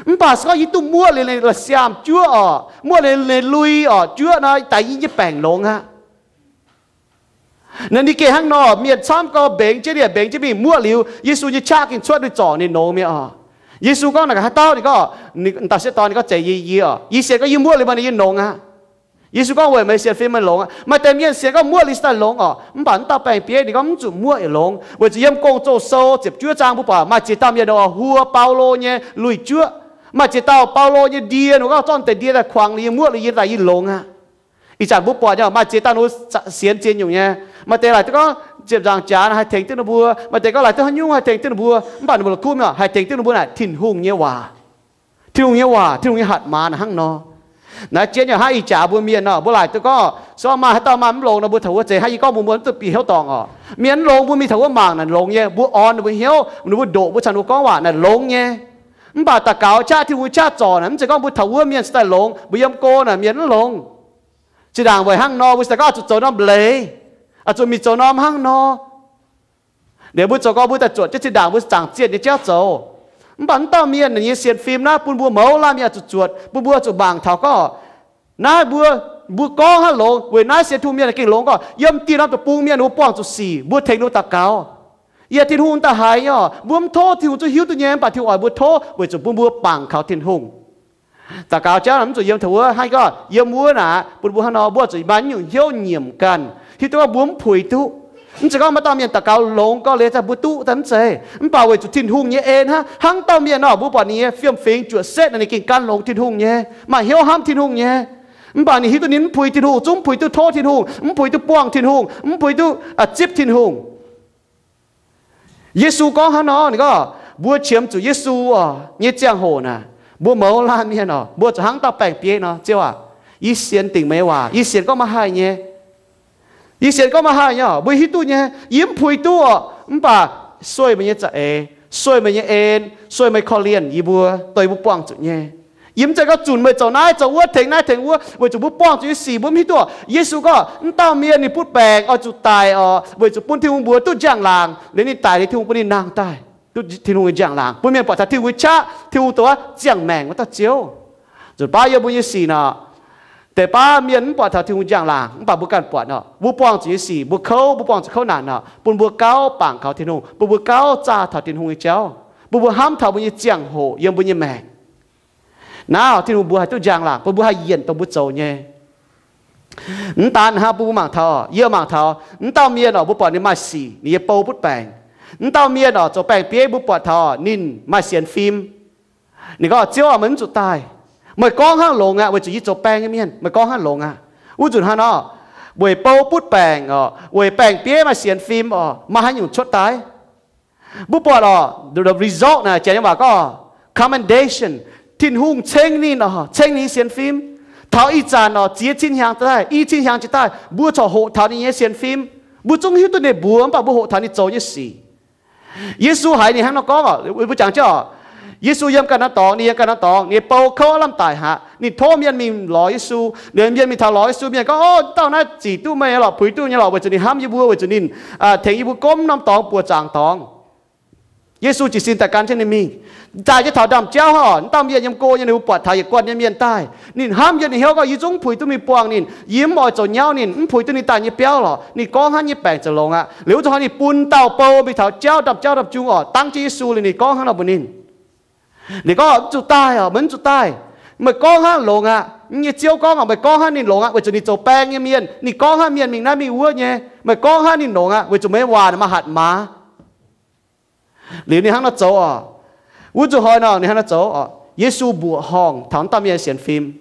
Mv baac se gorngv yie duqv muoqv liuz ninh la'siaam juoqv oc, muoqv liuz ninh lui oc, juoqv nor daaih yie nyei baengc longx aqv. Naaiv ninh gengh hnangv nor, mienh camv gorx mbengx jienv, mbengx jienv mingh muoqv liuz, Yesu nyei qaqv gengh cuotv, ninh zorc ninh longx mi'aqv oc. Yesu gorngv naaic haaix dauh, ninh gorngv, dauh sieqv dorn ninh gorngv, zeiz yie, yie oc, yie sienx gorngv yie muoqv liuz meih, yie longx aqv. Yesu gorngv, weic meih sienx fim meih longx aqv. Maaih deix mienh sienx gorngv muoqv liuz se daaih longx oc. Mv baac mv dauh baeng-bieiv ninh gorngv mv zuqc muoqv yaac longx, weic zuqc yiem Gong-Zoh Sou ziepc juov zaang mbuo buatc maaih ziex dauh mienh oix huo Baulo nyei lui-juoqv. Maaih ziex dauh Baulo nyei ndie, ninh gorngv zorqv deix ndie daaih kuangx liuz yie, muoqv liuz yie daaih yie longx aqv. Ih zanc mbuo buatc nyei, maaih ziex dauh ninh sienx ziex nyungc nyei. Maaih deix laaic duqv gorngv ziepc nzaangc jaax haih tengx duqv ninh mbuo, maaih deix gorngv laaic duqv haaix nyungc haih tengx duqv ninh mbuo, mv baac ninh mbuo la'kuqv mingh haih tengx duqv ninh mbuo naaic Tin-Hungh nyei waac. Tin-Hungh nyei waac, Tin-Hungh nyei hatc maaz naaic hnangv nor. Naaiv jienv nyei hnangv ih jaax mbuo mienh nor, mbuo laaic duqv gorngv se gorngv maaih haaix dauh maaih mv longx nor, mbuo taux wuov zeiz hnangv yie gorngv mbuo, mbuo mv duqv bieqc hnyouv dorngc oc. Mienh mv longx mbuo mingh taux wuov mangc naaic longx nyei, mbuo orn ninh mbuo hnyouv, ninh mbuo ndoqc mbuo caux ninh mbuo gorngv waac naaic longx nyei. Mv baac daux gaux qaqv, Tin-Hungh qaqv zorc naaic mv zeiz gorngv mbuo taux wuov mienh se daaih longx, mbuo yiem go naaic mienh mv longx. Zinh ndaangc weic hnangv nor mbuo se daaih gorngv oix zuqc zoux norm leiz, oix zuqc mingh zoux norm hnangv nor. Liuz mbuo zoux gorngv mbuo daaih zuotc jienv zinh ndaangc mbuo zaangc zienh nyei jauv zoux. Mv baac wuov dauh mienh nyei sienx fim naaiv bun mbuo mouz laanh mienh zuqc zuotc, bun mbuo zuqc mangc taux gorngv, naaiv mbuo, mbuo gorngv hnangv longx weic naaiv sienx Tin-Hungh mienh gengh longx gorngv yiem dieh norm deic-bung mienh mbuo buangh zuqc sic, mbuo tengx ninh daux gaux. Yaac Tin-Hungh daaih haiz nyei oc. Mbuo mv tov Tin-Hungh zungv hiuv duqv nyei, mv baac Tin-Hungh oix mbuo tov weic zuqc bun mbuo bangc kaux Tin-Hungh. Daux gaux jauv mv zuqc yiem taux wuov hnangv, gorngv yiem wuov naaic bun mbuo hnangv nor, mbuo zuqc maaih nyungc hnyouv nyiemc ganh, hiuv duqv gorngv mbuo mv puix duqv. Mv zeiz gorngv maaih dauh mienh daux gaux longx gorngv liuz mbuo duqv daaih, mv zeiz. Mv baac weic zuqc Tin-Hungh nyei en hnangv. Hnangv dauh mienh nor, mbuo buatc ninh nyei fiem-fingx juoqc setv nor, ninh gengh gan longx Tin-Hungh nyei, maaih hnyouv hnamv Tin-Hungh nyei. Mv baac ninh hiuv duqv ninh mv puix Tin-Hungh, zungv mv puix duqv tov Tin-Hungh, mv puix duqv buangh Tin-Hungh, mv puix duqv zipv Tin-Hungh. Yesu gorngv hnangv nor, ninh gorngv mbuo qiemx zuqc Yesu oc nyei ziangh hoc naaic, mbuo mouz laanh mienh oc, mbuo zuqc hnangv dauh baeng-bieiv nor, Ziouv aac, yie sienx dingc meih nyei waac, yie sienx gorngv meih haih nyei. Yie sienx gorngv meih haih nyei oc, mbuo hiuv duqv nyei, yie mv puix duqv oc, mv baac sueih meih nyei za'eix, sueih meih nyei en, sueih meih korv-lienh yie mbuo, dongh yie mbuo buangh zuqc nyei. Yie mv zeiz gorngv zunc meih zoux naaiv zoux wuov, tengx naaiv tengx wuov, weic zuqc mbuo buangh zuqc nyei sic mbuo mv hiuv duqv oc. Yesu gorngv wuov dauh mienh ninh butv baengc oix zuqc daic oc, weic zuqc bun Tin-Hungh mbuox duqv njang-laangc, liuz ninh daic liuz Tin-Hungh bun ninh nangh daaih, duqv Tin-Hungh nyei njang-laangc, bun mienh buatc taux Tin-Hungh nyei qaqv, Tin-Hungh dongh wuov ziangh maengc wuov dauh Ziouv. Nzunc baav yiem mbuo nyei sic nor, deix baav mienh mv buatc taux Tin-Hungh njang-laangc, mv baac mbuo ganh buatc nor, mbuo buangh zuqc nyei sic, mbuo kouv, mbuo buangh zuqc kouv naanc nor, bun mbuo gauh bangc kaux Tin-Hungh, bun mbuo gauh zaah taux Tin-Hungh nyei jauv, bun mbuo hnamv taux mbuo nyei ziangh hoc yiem mbuo nyei maengc. Naaiv Tin-Hungh mbuox haih duqv njang-laangc, bun mbuo haih yienc dongh mbuo zoux nyei. Mv daan hnangv, bun mbuo mangc taux, yie mangc taux wuov dauh mienh oc, mbuo buatc ninh maaih sic, ninh nyei bou butv baengc. Wuov dauh mienh oc, zoux baeng-bieiv, mbuo buatc taux ninh maaih sienx fim. Ninh gorngv, Ziouv aac, meih mv zuqc daaih. Meih gorngv hnangv longx aqv, weic zuqc yie zoux baeng nyei mienh. Meih gorngv hnangv longx aqv. Wuov nzunc hnangv nor, weic bou butv baengc oc, weic baeng-bieiv maaih sienx fim oc, maaih haaix nyungc cuotv daaih? Mbuo buatc oc, the result naaic, Janx nyei waac gorngv commendation. Tin-Hungh ceng ninh oc, ceng ninh sienx fim. Taux ih zanc oc, ziex cin hnyangx daaih, i cin hnyangx jiex daaih, mbuo corc hoqc taux ninh nyei sienx fim. Mbuo zungv hiuv duqv ninh mbuox, mv baac mbuo hoqc taux ninh zoux nyei sic. Yesu haiz ninh hnangv nor gorngv oc, mbuo jangx jienv oc. Yesu yiem ganh norm dorngx, ninh yiem ganh norm dorngx, ninh nyei bou kouv lamh daic haic. Ninh tov mienh mingh lorz Yesu. Liuz mienh mingh taux lorz Yesu, mienh gorngv, Ov, dauh naaiv zic duqv meih nyei lorqc, puix duqv nyei lorqc, weic zuqc ninh hnamv yie mbuo, weic zuqc ninh tengx yie mbuo gomv norm dorngx buoz zaangc dorngx. Yesu jiez sin daaih gan jienv ninh mingh. Daaih jienv taux ndaamv-jauv hnangv oc, wuov dauh mienh yiem go nyei, ninh mbuo buatc taux yietc guanh nyei mienh daaih. Ninh hnamv yie, ninh hnyouv gorngv, Yie zungv mv puix duqv mingh buangh ninh. Yie mv oix zoux nyauv ninh, mv puix duqv ninh daaih nyei biauv lorqc. Ninh gorngv hnangv nyei baengc ziouc longx aqv. Liuz wuov zuqc hnoi ninh bun dauh bou mingh taux jauv, ndaamv-jauv ndaamv-jung oc, dangv jienv Yesu liuz ninh gorngv hnangv nor mbuox ninh. Ninh gorngv, Mv zuqc daaih oc, meih mv zuqc daaih. Meih gorngv hnangv longx aqv. Yie nyei Ziouv gorngv oc, meih gorngv hnangv ninh longx aqv, weic zuqc ninh zoux baeng nyei mienh. Ninh gorngv hnangv mienh mingh naaiv mingh wuov nyei. Meih gorngv hnangv ninh longx aqv, weic zuqc meih nyei waac maaih hatc maaz. Liuz ninh hnangv nor zoux oc. Wuov nzunc hnoi nor ninh hnangv nor zoux oc. Yesu mbuoqc horngh taux wuov dauh mienh nyei sienx fim.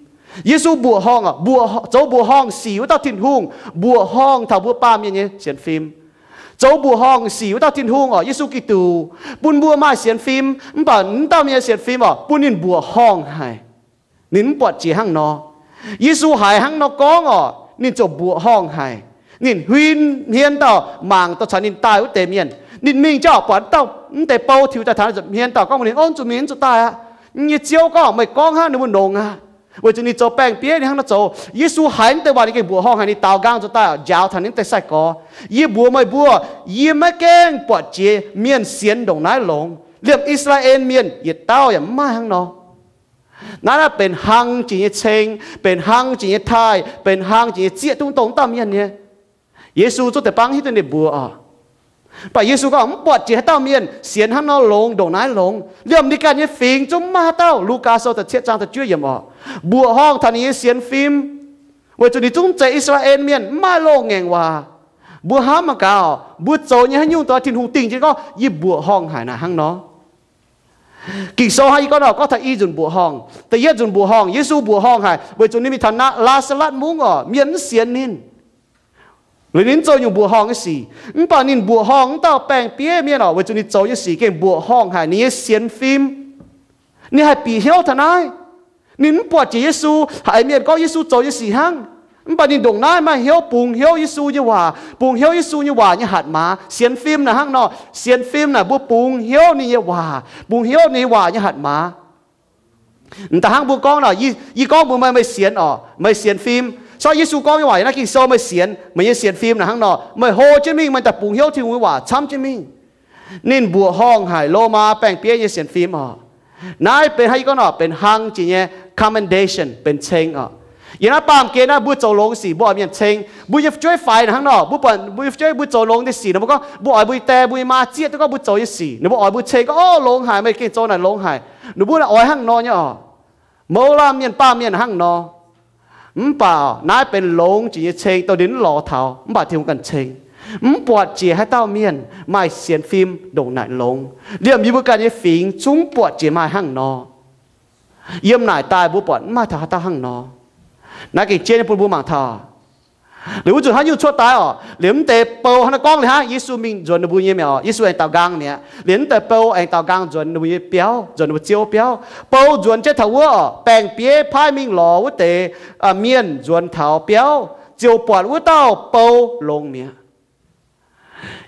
Yesu mbuoqc horngh oc, mbuoqc, zoux mbuoqc horngh sic wuov dauh Tin-Hungh, mbuoqc horngh taux mbuo baamh mienh nyei sienx fim. Zoux mbuoqc horngh sic wuov dauh Tin-Hungh oc, Yesu Giduc, bun mbuo maaih sienx fim. Mv baac wuov dauh mienh nyei sienx fim oc, bun ninh mbuoqc horngh haic. Ninh mv buatc jiex hnangv nor. Yesu haiz hnangv nor gorngv oc, ninh ziouc mbuoqc horngh haic. Ninh huin hmien dauh mangc dorh caux ninh daaih wuov deix mienh. Ninh mingh jauv buatc dauh mv deix bou tiux daaih taux, hmien dauh gorngv mbuox ninh, Ov, zuqc mingh, mv zuqc daaih aqv. Yie nyei Ziouv gorngv, Meih gorngv hnangv ninh mbuo longx aqv. Weic zuqc ninh zoux baeng-bieiv, ninh hnangv nor zoux. Yesu haiz mv deix waac ninh gengh mbuoqc horngh haic, ninh daaux nqaang zuqc daaih oc, njaaux taux ninh mv deix sai-gorx. Yie mbuox meih mbuo, yie maiv gaengh buatc jiex mienh sienx ndongc naaiv longx. Liemh I^saa^laa^en Mienh yietc dauh yaac mv maaih hnangv nor. Naaiv, naaiv benx hlang jiex nyei ceng, benx hlang jiex nyei taaih, benx hlang jiex nyei zieqv duqv dongh dauh mienh nyei. Yesu zungv deix bangv hiuv duqv ninh mbuox oc. Mv baac Yesu gorngv mv buatc jiex haaix dauh mienh sienx hnangv nor longx, ndongc naaiv longx. Liemh ninh ganh nyei fingx zungv mv maaih haaix dauh. Lugaa Sou da'cietv zaang da'juov yiemc oc, mbuoqc horngh taux ninh nyei sienx fim, weic zuqc ninh zungv zeiz I^saa^laa^en Mienh, mv maaih loz-ngaengc waac. Mbuo hnamv mangc gaax, mbuo zoux nyei haaix nyungc dongh Tin-Hungh dingh jienv gorngv, Yie mbuoqc horngh haic naaic hnangv nor. Ging-Sou hnangv yie gorngv nor, gorngv taux i nzunc mbuoqc horngh. Da'yietv nzunc mbuoqc horngh, Yesu mbuoqc horngh haic weic zuqc ninh mingh taux Laa^saa^latv mungv oc, mienh mv sienx ninh. Liuz ninh mv zoux nyungc mbuoqc horngh nyei sic. Mv baac ninh mbuoqc horngh wuov dauh baeng-bieiv mienh oc, weic zuqc ninh zoux nyei sic gengh mbuoqc horngh haic ninh nyei sienx fim. Ninh haih bieqc hnyouv taux naaiv. Ninh mv buatc jiex Yesu, haiz mienh gorngv Yesu zoux nyei sic hnangv. Mv baac ninh ndongc naaiv maaih hnyouv bungx hnyouv Yesu nyei waac, bungx hnyouv Yesu nyei waac nyei hatc maaz. Sienx fim naaic hnangv nor. Sienx fim naaic mbuo bungx hnyouv ninh nyei waac, bungx hnyouv ninh nyei waac nyei hatc maaz. M'daaih hnangv mbuo gorngv nor, yie, yie gorngv mbuox meih, meih sienx oc, meih sienx fim. Sorv Yesu gorngv nyei waac yiem naaiv Ging-Sou meih sienx, meih nyei sienx fim naaic hnangv nor, meih hlo jienv mingh, meih daaih bungx hnyouv Tin-Hungh nyei waac camv jienv mingh. Ninh mbuoqc horngh haic Lomaa baeng-bieiv nyei sienx fim oc. Naaiv benx hnangv yie gorngv nor, benx hlang jiex nyei commendation, benx ceng oc. Yiem naaiv baamh gen naaiv mbuo zoux longx sic mbuo oix mienh ceng. Mbuo nyei fu'jueiv faix naaic hnangv nor, mbuo buatc mbuo nyei fu'jueiv mbuo zoux longx nyei sic nor, mbuo gorngv mbuo oix mbuo nyei die mbuo nyei maa zieqv duqv gorngv mbuo zoux nyei sic, ninh mbuo oix mbuo ceng gorngv, Orv, longx haic, meih gengh zoux naaic longx haic. Ninh mbuo oix hnangv nor nyei oc. Mouz laanh mienh baamh mienh hnangv nor. Mv baac naaiv benx longx jiex nyei ceng, dongh ninh mv lorz taux, mv baac Tin-Hungh ganh ceng. Mv buatc jiex haaix dauh mienh maaih sienx fim ndongc naaic longx. Liemh yie mbuo ganh nyei fingx zungv buatc jiex maaih hnangv nor. Yiem naaic daaih mbuo buatc mv maaih taux haaix dauh hnangv nor. Naaiv gengh jienv nyei bun mbuo mangc taux. Liuz wuov nzunc haaix nyungc cuotv daaih oc, liemh mv deix bou hnangv naaiv gorngv liuz hnangv, Yesu mingh nzuonx ninh mbuo nyei mi'aqv oc. Yesu aengx daaux nqaang mi'aqv. Liemh mv deix bou aengx daaux nqaang nzuonx ninh mbuo nyei biauv, nzuonx ninh mbuo ziouv biauv. Bou nzuonx jienv taux wuov oc, baeng-bieiv paaiv mingh lorz wuov deix mienh nzuonx taux biauv, ziouc buatc wuov dauh bou longx mi'aqv.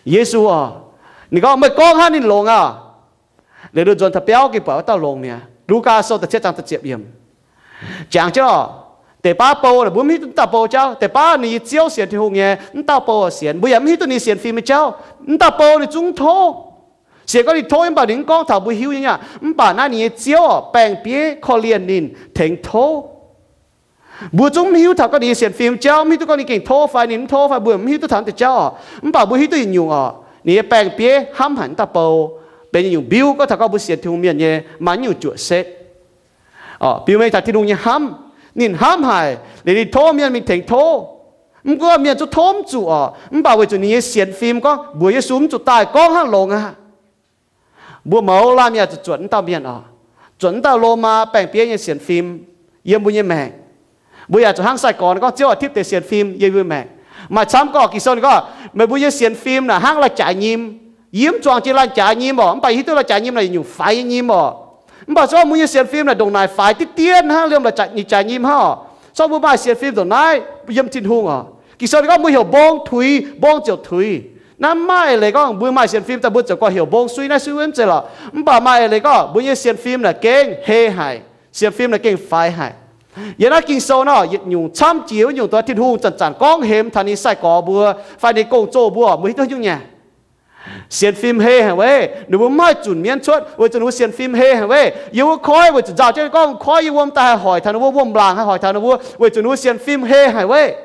Yesu oc, ninh gorngv, Meih gorngv hnangv ninh longx aqv. Liuz nzuonx taux biauv gengh buatc wuov dauh longx mi'aqv. Lugaa Sou da'cietv zaang da'ziepc yiemc. Jangx jienv oc, deix baav bou naaic mbuo mv hiuv duqv dauh bou jauv. Deix baav ninh nyei ziouv sienx Tin-Hungh nyei, mv dauh bou sienx. Mbuo yaac mv hiuv duqv ninh sienx fim nyei jauv. Mv dauh bou ninh zungv tov. Sienx gorngv ninh tov, mv baac ninh mv gorngv taux mbuo hiuv nyei aqv. Mv baac naaiv ninh nyei ziouv oc, baeng-bieiv korv-lienh ninh, tengx tov. Mbuo zungv mv hiuv taux gorngv ninh nyei sienx fim jauv, mv hiuv duqv gorngv ninh gengh tov fai ninh mv tov fai mbuo mv hiuv duqv taux naaiv deix jauv oc. Mv baac mbuo hiuv duqv yietc nyungc oc, ninh nyei baeng-bieiv hnamv haic mv dauh bou, benx yietc nyungc mbiuv gorngv taux gorngv mbuo sienx Tin-Hungh mienh nyei maaih nyungc juoqc setv. Biux mengh taux Tin-Hungh nyei hnamv, ninh hnamv haic liuz ninh tov mienh mingh tengx tov. Mv gunv mienh zungv tov mv zuqc oc, mv baac weic zuqc ninh nyei sienx fim gorngv mbuox Yesu mv zuqc daaih gorngv hnangv longx aqv. Mbuo mouz laanh mienh zuqc zuotc mv dauh mienh oc, zuotc mv dauh Lomaa baeng-bieiv nyei sienx fim yiem mbuo nyei maengc. Mbuo yaac zuqc hnangv sai-gorx gorngv Ziouv oix tipv deix sienx fim yiem mbuo nyei maengc. Maaih camv gorngv Ging-Sou ninh gorngv, Meih mbuo nyei sienx fim naaic hnangv lai-jaaix nyim. Yie mv zuangx jiex lai-jaaix nyim oc, mv baac yie hiuv duqv lai-jaaix nyim naaic yietc nyungc faix nyei nyim oc. Mv baac se gorngv mbuo nyei sienx fim naaic ndongc naaic faix diqv dien hnangv liemh lai-jaaix nyim hnangv oc. Se gorngv mbuo maaih sienx fim ndongc naaiv yiem Tin-Hungh oc, Ging-Sou ninh gorngv mbuo heuc mbong tuix, mbong ziouc tuix. Naaiv maaih eix leiz gorngv mbuo maaih sienx fim daaih mbuo ziouc gorngv heuc mbong suiv naaiv suiv wuov, mv zeiz lorqc. Mv baac maaih eix leiz gorngv mbuo nyei sienx fim naaic gengh hei haic, sienx fim naaic gengh faix haic. Yiem naaiv Ging-Sou nor yietc nyungc camv jiex wuov nyungc dongh Tin-Hungh zanc-zanc gorngv hemx taux ninh sai-gorx mbuo fai ninh gong-zoh mbuo, mbuo hiuv duqv nyungc nyei. Sienx fim hei haic weic ninh mbuo mv haih zunc mienv cuotv weic zuqc ninh mbuo sienx fim hei haic weic. Yiem wuov koiv weic zuqc nzauh jienv gorngv koiv yiem wuom daaih haih hoic taux ninh mbuo, wuom-laangc haih hoic taux ninh mbuo weic zuqc ninh mbuo sienx fim hei haic weic.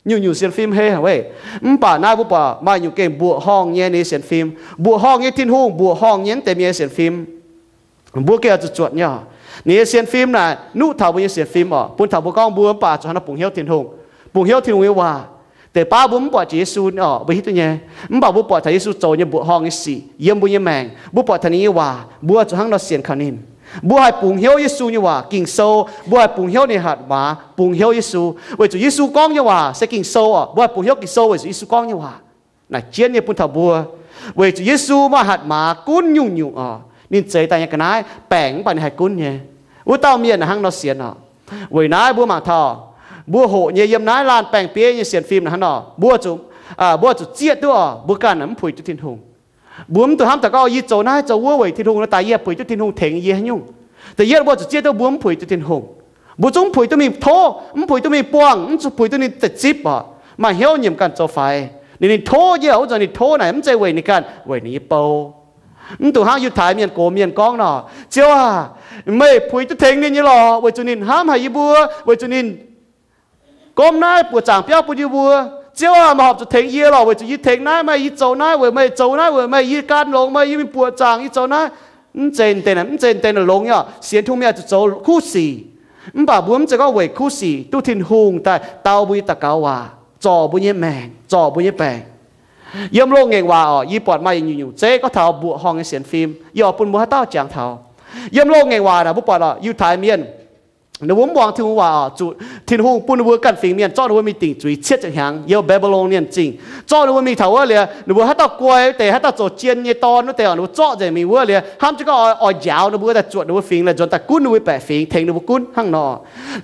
Nyungc-nyungc sienx fim hei haic weic. Mv baac naaiv mbuo buatc maaih nyungc gengh mbuoqc horngh nyei ninh nyei sienx fim, mbuoqc horngh nyei Tin-Hungh, mbuoqc horngh nyei mv deix mienh nyei sienx fim. Mbuo gengh oix zuqc zuotc nyei oc. Ninh nyei sienx fim naaic nuqv taux mbuo nyei sienx fim oc, bun taux mbuo gorngv mbuo mv baac zuqc hnangv naaiv bungx hnyouv Tin-Hungh, bungx hnyouv Tin-Hungh nyei waac. Deix baav mbuo mv buatc jiex Yesu oc, mbuo hiuv duqv nyei. Mv baac mbuo buatc taux Yesu zoux nyei mbuoqc horngh nyei sic yiem mbuo nyei maengc, mbuo buatc taux ninh nyei waac, mbuo zuqc hnangv nor sienx kaux ninh. Mbuo haih bungx hnyouv Yesu nyei waac, Ging-Sou, mbuo haih bungx hnyouv ninh hatc maaz, bungx hnyouv Yesu weic zuqc Yesu gorngv nyei waac se Ging-Sou oc. Mbuo haih bungx hnyouv Ging-Sou weic zuqc Yesu gorngv nyei waac. Naaic jienv nyei bun taux mbuo, weic zuqc Yesu maaih hatc maaz gunv nyungc-nyungc oc. Ninh zeix daaih nyei ga'naaiv baengc mv baac ninh haih gunv nyei. Wuov dauh mienh naaic hnangv nor sienx oc. Weic naaiv mbuo mangc taux, mbuo hoqc nyei yiem naaiv laanh baeng-bieiv nyei sienx fim naaic hnangv nor, mbuo zuqc, mbuo zuqc zieqv duqv oc, mbuo ganh mv puix duqv Tin-Hungh. Mbuo mv dungx hnamv taux gorngv yie zoux naaiv zoux wuov weic Tin-Hungh nor daaih yie haih puix duqv Tin-Hungh tengx yie haaix nyungc. Da'yietv mbuo zuqc zieqv duqv mbuo mv puix duqv Tin-Hungh. Mbuo zungv puix duqv mingh tov, mv puix duqv mingh buangh, mv puix duqv ninh deix zipv oc. Maaih hnyouv nyiemc ganh zoux faix. Ninh, ninh tov nyei oc, wuov zanc ninh tov naaic mv zeiz weic ninh ganh, weic ninh nyei bou. Mv dungx hnangv Yiutai mienh gox mienh gorngv nor, Ziouv aac, meih puix duqv tengx ninh nyei lorqc, weic zuqc ninh hnamv haic yie mbuo, weic zuqc ninh gomv naaiv buoqc zaangc biauv bun yie mbuo. Ziouv aac, meih horpc zuqc tengx yie lorqc, weic zuqc yie tengx naaiv, meih yie zoux naaiv, weic meih zoux naaiv, weic meih yie gan longx, meih yie mingh buoqc zaangc, yie zoux naaiv. Mv zeiz deix naaic, mv zeiz deix naaic longx nyei oc. Sienx Tin-Hungh mienh zuqc zoux kuv sic. Mv baac mbuo mv zeiz gorngv weic kuv sic duqv Tin-Hungh daaih dau mbuo nyei daux gaux waac, zorc mbuo nyei maengc, zorc mbuo nyei baengc. Yiem loz-ngaengc waac oc, yie buatc maaih yietc nyungc-nyungc zeiv gorngv taux mbuoqc horngh nyei sienx fim. Yie oix bun mbuo haaix dauh jangx taux. Yiem loz-ngaengc waac naaic mbuo buatc oc, Yiutai mienh ninh mbuo mv muangx Tin-Hungh waac oc, zuqc Tin-Hungh bun ninh mbuo ganh fingx mienh zorqv ninh mbuo mingh dingc zuiz cietv ziepc hnyangx yiem Mbe^mbe^lon Mienh zingh. Zorqv ninh mbuo mingh taux wuov liuz, ninh mbuo haaix dauh guai deix, haaix dauh zoux jien nyei dorn wuov deix oc, ninh mbuo zorqv nzengc mingh wuov liuz, hnamv jienv gorngv oix, oix njaaux ninh mbuo daaih zuotc ninh mbuo fingx, liuz nzuonx daaih gunv ninh mbuo baeqc fingx, tengx ninh mbuo gunv hnangv nor.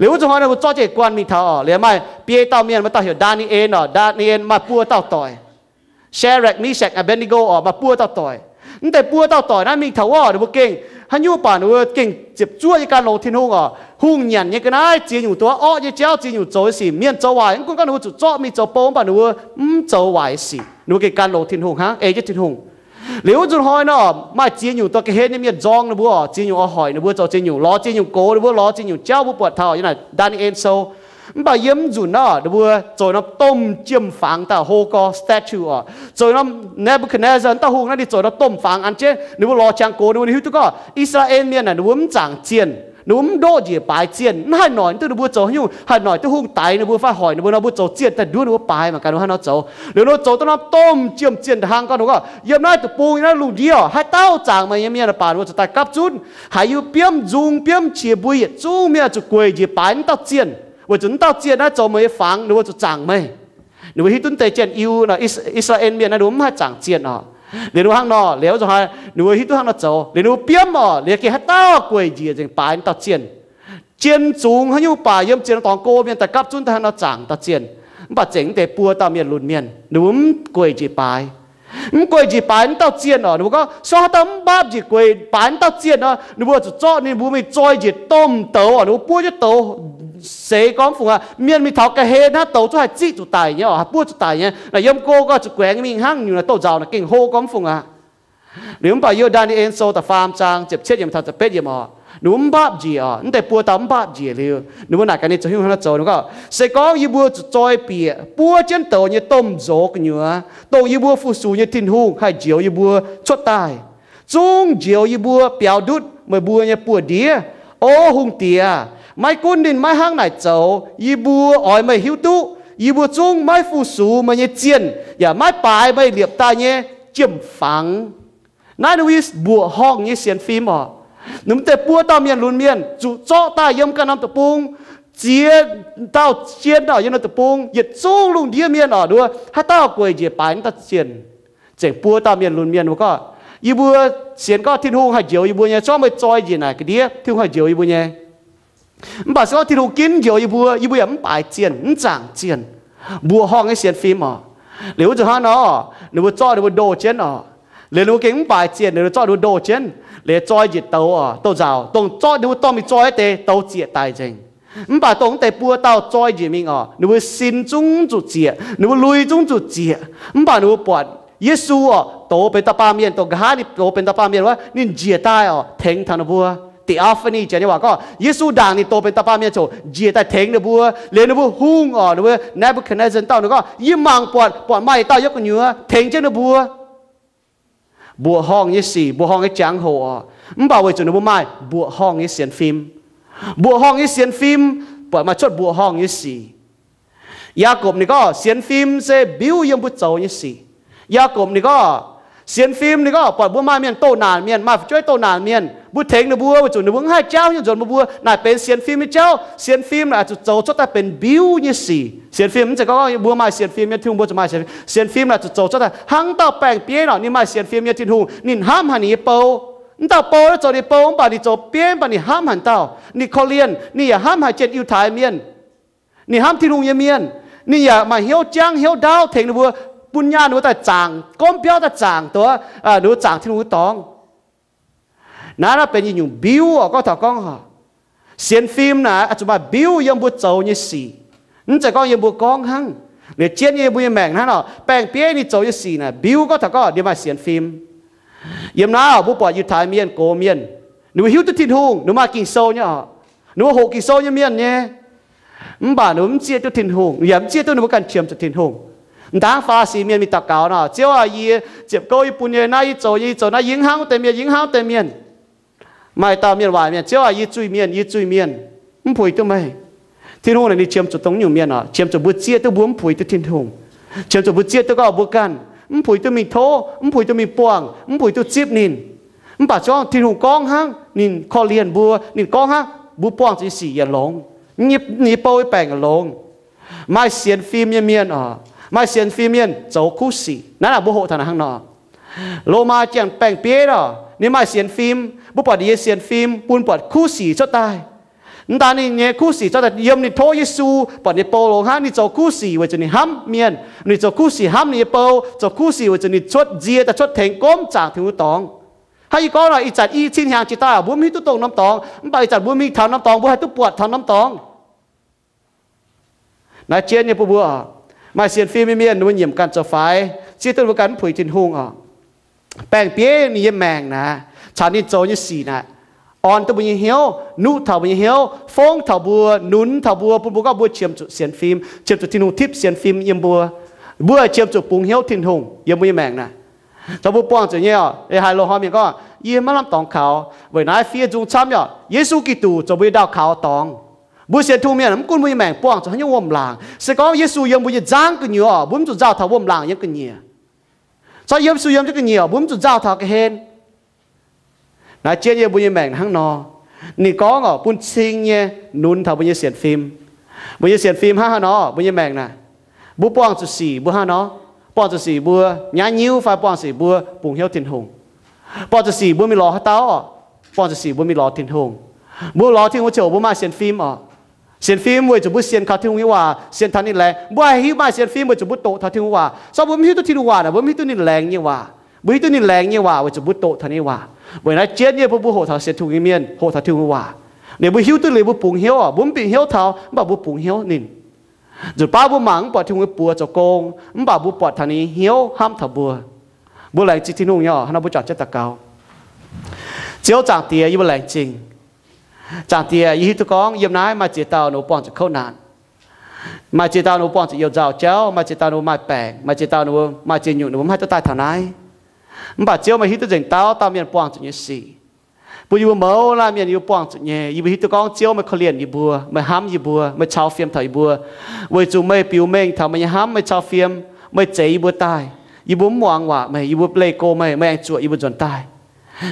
Liuz wuov nzunc hnoi ninh mbuo zorqv jienv guanh mingh taux oc, liuz maaih biei dauh mienh, maaih dauh heuc Ndaa^ni^en oc, Ndaa^ni^en maaih buo dauh doic. Shadrach, Meshach, Abednego oc, maaih buo dauh doic. Mv deix buo dauh doic naaiv mingh taux wuov oc, ninh mbuo gengh haaix nyungc baac ninh mbuo gengh ziepc zuoqv nyei gan longx Tin-Hungh oc. Hungh nyanc nyei ga'naaiv, ziex nyungc duqv orqv nyei jauv, ziex nyungc zoux nyei sic, mienh zoux waaic, mv gunv gorngv ninh mbuo zuqc zorqv mingh zoux bou, mv baac ninh mbuo mv zoux waaic nyei sic. Ninh mbuo gengh gan longx Tin-Hungh hnangv, ei jienv Tin-Hungh. Liuz wuov nzunc hnoi nor, maaih ziex nyungc dorh ga'hlen nyei mienh nzorng ninh mbuo oc. Ziex nyungc oix hoic ninh mbuo zoux ziex nyungc, lorz ziex nyungc gox ninh mbuo, lorz ziex nyungc jauv mbuo buatc taux yiem naaic Daniel Sou. Mv baac yiem mv nzunc nor, ninh mbuo zoux norm domh jiem-fangx daaih hlo gorx statue oc. Zoux norm Nebuchadnezzar wuov dauh hungh naaiv ninh zoux norm domh fangx an jienv, ninh mbuo lorz qangx gox ninh mbuo, ninh hiuv duqv gorngv I^saa^laa^en Mienh naaic ninh mbuo mv zaangc zienh, ninh mbuo mv ndoqv njiec baaix zienh, mv haih noic duqv ninh mbuo zoux haaix nyungc, haih noic duqv hungh daix ninh mbuo fai hoic ninh mbuo nor, mbuo zoux zienh daaih nduov ninh mbuo baaix mangc gaax ninh mbuo haaix nor zoux. Liuz ninh mbuo zoux duqv norm domh jiem-zienh ndongc hnangv gorngv, ninh mbuo gorngv yiem naaiv deic-bung, yiem naaiv lungh ndiev haaix dauh zaangc meih nyei mienh baac ninh mbuo zuqc daaih gapv zunv. Haiz yie mbuo biomv nzung biomv qiex mbui yietc zungv mienh zuqc gueic njiec baaix naaiv dauh zienh, weic zuqc naaiv dauh zienh naaiv zoux meih nyei fangx, ninh mbuo zuqc zaangc meih. Ninh mbuo hiuv duqv deix jien-iu, I^saa^laa^en Mienh naaiv ninh mbuo mv haih zaangc zienh oc. Liuz ninh mbuo hnangv nor, liuz nzunc hnoi ninh mbuo hiuv duqv hnangv nor zoux, liuz ninh mbuo biomv oc, liuz gengh haaix dauh gueic njiec nzengc baaix naaiv dauh zienh. Jien zungx haaix nyungc baac yiem zienh dorngx go mienh daaih gapv zunv daaih hnangv nor zaangc dauh zienh. Mv baac zengc mv deix buo dauh mienh lunx mienh ninh mbuo mv gueic njiec baaix. Mv gueic njiec baaix naaiv dauh zienh oc, ninh mbuo gorngv se gorngv haaix dauh mv mbaapv njiec gueic baaix naaiv dauh zienh nor, ninh mbuo zuqc zorqv ninh mbuo mingh zoi njiec domh douz oc. Ninh mbuo buov jienv douz, seix gorngv mv fungc aqv, mienh mingh taux ga'hlen hnangv, douz zungv haih ziqv zuqc daic nyei oc, haih buov zuqc daic nyei. Naaic yiem go gorngv zuqc guaengx mingh hnangv nyungc naaic douz-nzauc naaic gengh hlo gorngv mv fungc aqv. Liuz mv baac yiem Ndaa^ni^en Sou da'faam zaang ziepc cietv yiemc taux ziepc betv yiemc oc, ninh mbuo mv mbaapv njiec oc, mv deix buo dauh mv mbaapv njiec liuz ninh mbuo naaic gaax ninh zoux haaix nyungc hnangv nor zoux, ninh gorngv se gorngv yie mbuo zuqc zoi bieqc buov jienv douz nyei domh nzoz gu'nyuoz, dongh yie mbuo fu-sux nyei Tin-Hungh haih njoux yie mbuo cuotv daaih, zungv njoux yie mbuo biaux ndutv meih mbuo nyei buoz-ndiev. O hungh diex, maiv gunv ninh maiv hnangv naaic zoux, yie mbuo oix meih hiuv duqv yie mbuo zungv maiv fu-sux meih nyei zienh yaac maiv baaix meih liepc daaih nyei jiem-fangx. Naaiv ninh mbuo mbuoqc horngh nyei sienx fim oc. Ninh mbuo deix buo dauh mienh lunx mienh zuqc zorqv daaih yiem ganh norm deic-bung, ziex dauh jien oc, yiem norm deic-bung yietc zungv lungh ndiev mienh oc, nduov haaix dauh gueic njiec baaix naaiv dauh zienh. Zengc buo dauh mienh lunx mienh mbuo gorngv, yie mbuo sienx gorngv Tin-Hungh haih njoux yie mbuo nyei, zorqv meih zoi njiec naaic ga'ndiev, Tin-Hungh haih njoux yie mbuo nyei. Mv baac se gorngv Tin-Hungh ginv njoux yie mbuo, yie mbuo yaac mv baaix zienh, mv zaangc zienh. Mbuoqc horngh nyei sienx fim oc. Liuz wuov nzunc hnangv nor, ninh mbuo zorqv ninh mbuo ndoh jienv oc. Liuz ninh mbuo gengh mv baaix zienh, ninh mbuo zorqv ninh mbuo ndoh jienv, liuz zoi njiec douz oc, douz-nzauc, dongh zorqv ninh mbuo dorh mingh zoi deix douz zieqc daic nzengc. Mv baac dongh mv deix buo dauh zoi njiec mingh oc, ninh mbuo sin zungv zuqc zieqc, ninh mbuo lui zungv zuqc zieqc. Mv baac ninh mbuo buatc Yesu oc, douz benx dauh baamh mienh, dongh nqa'haav ninh douz benx dauh baamh mienh wuov, ninh njiec daaih oc, tengx taux ninh mbuo. Theophany janx nyei waac gorngv Yesu ndaangc ninh douz benx dauh baamh mienh ziouc njiec daaih tengx ninh mbuo. Liuz ninh mbuo hungh oc, ninh mbuo Nebuchadnezzar dauh ninh gorngv, yie mangc buatc, buatc maaih dauh yiem gu'nyuoz tengx jienv ninh mbuo. Mbuoqc horngh nyei sic, mbuoqc horngh nyei jangx-hoc oc. Mv baac weic zuqc ninh mbuo maaih mbuoqc horngh nyei sienx fim. Mbuoqc horngh nyei sienx fim buatc maaih cuotv mbuoqc horngh nyei sic. Yaagorpc ninh gorngv sienx fim se mbiuv yiem mbuo zoux nyei sic. Yaagorpc ninh gorngv sienx fim ninh gorngv buatc mbuo maaih mienh doh naanc mienh, maaih fu'jueiv doh naanc mienh, mbuo tengx ninh mbuo weic zuqc ninh mbuo mv haih jauv hnyouv nzuonx mbuo, mbuo naaic benx sienx fim nyei jauv. Sienx fim naaic zuqc zoux cuotv daaih benx mbiuv nyei sic. Sienx fim mv zeiz gorngv mbuo maaih sienx fim nyei Tin-Hungh mbuo zuqc maaih sienx fim. Sienx fim naaic zuqc zoux cuotv daaih hnangv dauh baeng-bieiv nor, ninh maaih sienx fim nyei Tin-Hungh, ninh hnamv haic ninh nyei bou. Mv dauh bou naaiv zoux ninh bou mv baac ninh zoux bieiv mv baac ninh hnamv haic dauh, ninh korv-lienh, ninh yaac hnamv haic jienv Yiutai Mienh. Ninh hnamv Tin-Hungh nyei mienh. Ninh yaac maaih hnyouv jangv hnyouv ndaauv tengx ninh mbuo, bun nyaanh ninh mbuo daaih zaangc, gomv biauv daaih zaangc, doqc ninh mbuo zaangc Tin-Hungh nyei dorngx. Naaiv naaiv benx yietc nyungc mbiuv oc. Gorngv taux gorngv sienx fim naaic zuqc maaih mbiuv yiem mbuo zoux nyei sic. Mv zeiz gorngv yiem mbuo gorngv hnangv. Liuz jienv nyei mbuo nyei maengc hnangv nor, baeng-bieiv ninh zoux nyei sic naaic mbiuv. Gorngv taux gorngv ninh maaih sienx fim. Yiem naaiv mbuo buatc Yiutai Mienh, gox mienh, ninh mbuo hiuv duqv Tin-Hungh, ninh maaih Ging-Sou nyei oc. Ninh mbuo hoqc Ging-Sou nyei mienh nyei. Mv baac ninh mbuo mv zieqv duqv Tin-Hungh, yaac mv zieqv duqv ninh mbuo ganh qiemx zuqc Tin-Hungh. M'dangv Faa^li^si Mienh mingh daux gaux nor, Ziouv aah, yie ziepc gouv yie bun nyei, naaiv yie zoux nyei, yie zoux naaiv, yie mv hnangv wuov deix mienh, yie mv hnangv wuov deix mienh. Maaih dauh mienh waaic mienh, Ziouv aah, yie zuiz-mienh, yie zuiz-mienh, mv puix duqv meih. Tin-Hungh naaic ninh qiemx zuqc dongh nyungc mienh oc, qiemx zuqc mbuo zieqv duqv mbuo mv puix duqv Tin-Hungh. Qiemx zuqc mbuo zieqv duqv gorngv mbuo ganh mv puix duqv mingh tov, mv puix duqv mingh buangh, mv puix duqv zipv ninh. Mv baac se gorngv Tin-Hungh gorngv hnangv, ninh korv-lienh mbuo, ninh gorngv hnangv, mbuo buangh zuqc nyei sic yaac longx, ninh nyei bou nyei baengc yaac longx. Maaih sienx fim nyei mienh oc, maaih sienx fim mienh zoux kuv sic. Naaiv naaic mbuo hoqc taux naaic hnangv nor, Lomaa Janx baeng-bieiv oc, ninh maaih sienx fim. Mbuo buatc ninh nyei sienx fim bun buatc kuv sic cuotv daaih. Mv daan ninh nyei kuv sic cuotv daaih yiem ninh tov Yesu, buatc ninh bou longx hnangv, ninh zoux kuv sic weic zuqc ninh hnamv mienh. Ninh zoux kuv sic hnamv ninh nyei bou, zoux kuv sic weic zuqc ninh cuotv nzie daaih cuotv tengx gomv zaangc Tin-Hungh dorngx. Hnangv yie gorngv nor, ih zanc i cin hnyangx jiex daaih mbuo mv hiuv duqv dongh norm dorngx, mv baac ih zanc mbuo mingh taux norm dorngx mbuo haih duqv buatc taux norm dorngx. Naaiv jienv nyei bun mbuo oc, maaih sienx fim nyei mienh ninh mbuo nyiemc ganh zoux faix, zieqv duqv ninh mbuo ganh mv puix Tin-Hungh oc. baeng-bieiv ninh nyei maengc naaic, caux ninh zoux nyei sic naaic, orn duqv mbuo nyei hnyouv, nuqv taux mbuo nyei hnyouv, fongv taux mbuo, nunz taux mbuo, bun mbuo gorngv mbuo qiemx zuqc sienx fim, qiemx zuqc Tin-Hungh tipv sienx fim yiem mbuo. Mbuo qiemx zuqc bungx hnyouv Tin-Hungh yiem mbuo nyei maengc naaic. Caux mbuo buangh zuqc nyei orqc, haaix lorh hnoi mienh gorngv, yie maiv lamh dorngx kaux. Weic naaiv fiev nzung camv yaac Yesu Giduc zoux mbuo nyei ndau kaux dorngx. Mbuo sienx Tin-Hungh mienh mv gunv mbuo nyei maengc buangh zuqc haaix nyungc wuom-laangc, se gorngv Yesu yiem mbuo nyei nzangv gu'nyuoz, mbuo mv zuqc nzauh taux wuom-laangc yiem gu'nyiec. Caux Yesu yiem jienv gu'nyiec, mbuo mv zuqc nzauh taux ga'hlen. Naaiv jienv yiem mbuo nyei maengc hnangv nor. Ninh gorngv orqc, bun cing nyei nunz taux mbuo nyei sienx fim. Mbuo nyei sienx fim hnangv haaix nor, mbuo nyei maengc naaic, mbuo buangh zuqc sic mbuo hnangv nor, buangh zuqc sic mbuo nyaiv nyiuv fai buangh sic mbuo bungx hnyouv Tin-Hungh. Buangh zuqc sic mbuo mingh lorz haaix dauh? Buangh zuqc sic mbuo mingh lorz Tin-Hungh. Mbuo lorz Tin-Hungh ziouc mbuo maaih sienx fim orqc. Sienx fim weic zuqc mbuo sienx kaux Tin-Hungh nyei waac, sienx taux ninh laengz. Mbuo haih hiuv maaih sienx fim weic zuqc mbuo doqc taux Tin-Hungh waac. Se gorngv mbuo mv hiuv duqv Tin-Hungh waac naaic, mbuo mv hiuv duqv ninh laengz nyei waac. Mbuo hiuv duqv ninh laengz nyei waac weic zuqc mbuo doqc taux ninh nyei waac. Weic naaiv jienv nyei bun mbuo hoqc taux sienx Tin-Hungh nyei mienh, hoqc taux Tin-Hungh nyei waac. Ninh mbuo hiuv duqv liuz mbuo bungx hnyouv orqc, mbuo mv bieqc hnyouv taux, mv baac mbuo bungx hnyouv ninh. Nzunc baav mbuo mangc mv buatc Tin-Hungh nyei buoz zoux gong, mv baac mbuo buatc taux ninh nyei hnyouv hnamv taux mbuo. Mbuo laengz zingh Tin-Hungh nyei orqc. Hnangv nor mbuo juangc jienv daux gaux. Ziouv Zaangc Diex, yie mbuo laengz zingh. Zaangc Diex, yie hiuv duqv gorngv yiem naaiv maaih ziex dauh ninh mbuo buangh zuqc kouv naanc. Maaih ziex dauh ninh mbuo buangh zuqc you-nzauh jauv, maaih ziex dauh ninh mbuo maaih baengc, maaih ziex dauh ninh mbuo maaih ziex nyungc ninh mbuo mv haih duqv daaih taux naaiv. Mv baac Ziouv, meih hiuv duqv nzengc dauh dauh mienh buangh zuqc nyei sic. Bun yie mbuo mouz laanh mienh yie mbuo buangh zuqc nyei, yie mbuo hiuv duqv gorngv Ziouv meih korv-lienh yie mbuo, meih hnamv yie mbuo, meih cau fiem taux yie mbuo, weic zuqc meih biux mengh taux meih nyei hnamv, meih cau fiem, meih zeix yie mbuo daaih. Yie mbuo mv muangx waac meih, yie mbuo leih go meih, meih aengx zuoqc yie mbuo nzuonx daaih.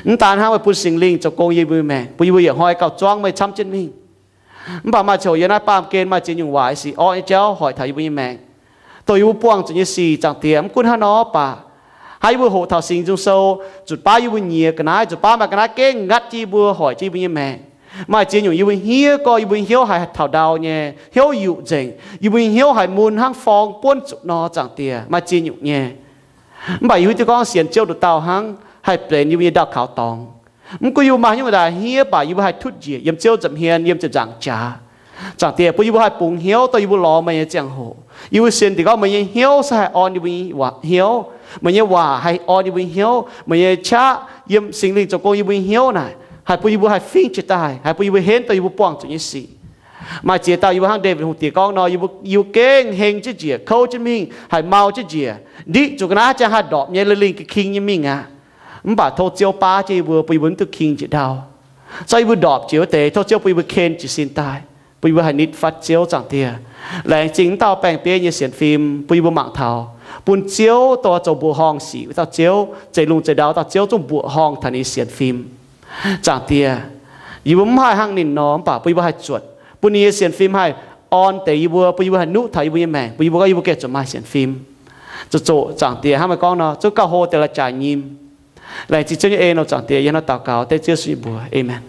Mv daan hnangv, meih bun Singx Lingh zoux gong yiem yie mbuo nyei maengc, bun yie mbuo yietc hnoi gauh zuangv meih camv jienv mingh. Mv baac maaih ziangh hoc yiem naaiv baamh gen maaih ziex nyungc waaic sic orqv nyei jauv hoic taux yie mbuo nyei maengc, dongh yie mbuo buangh zuqc nyei sic. Zaangc Diex, mv gunv hnangv nor baac, hnangv yie mbuo hoqc taux Singx Nzung Sou, zuqc baav yie mbuo nyiex ga'naaiv, zuqc baav maaih ga'naaiv gengh ngatv jienv yie mbuo, hoic jienv yie mbuo nyei maengc. Maaih ziex nyungc yie mbuo hniev gorx, yie mbuo nyei hnyouv haih taux ndau nyei, hnyouv yuqc nzengc, yie mbuo nyei hnyouv haih mun hnangv forng buonv zuqc nor, Zaangc Diex, maaih ziex nyungc nyei. Mv baac yie hiuv duqv gorngv sienx Ziouv nduqc dauh hnangv haih benx yie mbuo nyei ndau kaux dorngx. Mv gunv yie mbuo maaih haaix nyungc daaih hniev baac yie mbuo haih tutv njiec yiem Ziouv nza'hmien, yiem ziepc nzaangc jaax. Zaangc Diex, bun yie mbuo haih bungx hnyouv dongh yie mbuo lorz meih nyei ziangh hoc. Yie mbuo sienx dingc gorngv meih nyei hnyouv se haih orn yie mbuo nyei waac hnyouv. Meih nyei waac haih orn yie mbuo nyei hnyouv. Meih nyei qaqv yiem Singx Lingh zoux gong yie mbuo nyei hnyouv naaic, haih bun yie mbuo haih fingx jiex daaih, haih bun yie mbuo henv dongh yie mbuo buangh zuqc nyei sic. Maaih ziex dauh yie mbuo hnangv Ndaawitv Hungh Diex gorngv nor, yie mbuo, yie mbuo gengh heng jienv njiec, kouv jienv mingh, haih mau jienv njiec, ndiqv zuqc ga'naaiv jangx haih ndorpc nyei, leiz-lingh ga'king nyei mingh aqv. Mv baac tov Ziouv baav jienv yie mbuo, bun yie mbuo mv duqv king njiec ndau. Zorqv yie mbuo ndorpc jiex wuov deix, tov Ziouv bun yie mbuo ken jiez sin daaih, bun yie mbuo haih nitv fatv Ziouv, Zaangc Diex. Laengz zingh mv dauh baeng-bieiv nyei sienx fim bun yie mbuo mangc taux, bun Ziouv dongh zoux mbuoqc horngh sic wuov dauh Ziouv, zeix lungh zeix ndau dauh Ziouv, zungv mbuoqc horngh taux ninh nyei sienx fim. Zaangc Diex, yie mbuo mv haih hnangv ninh nor, mv baac bun yie mbuo haih zuotc, bun ninh nyei sienx fim haih orn deix yie mbuo, bun yie mbuo haih nuqv taux yie mbuo nyei maengc, bun yie mbuo gorngv yie mbuo gengh zuqc maaih sienx fim. Zuqc zoqc Zaangc Diex hnangv meih gorngv nor, zungv gauh hlo deix la'jaaix nyim. Laengz zingh Ziouv nyei en, Zaangc Diex, yie hnamv daux gaux dengv Ziouv Yesu nyei mbuox. Aamen.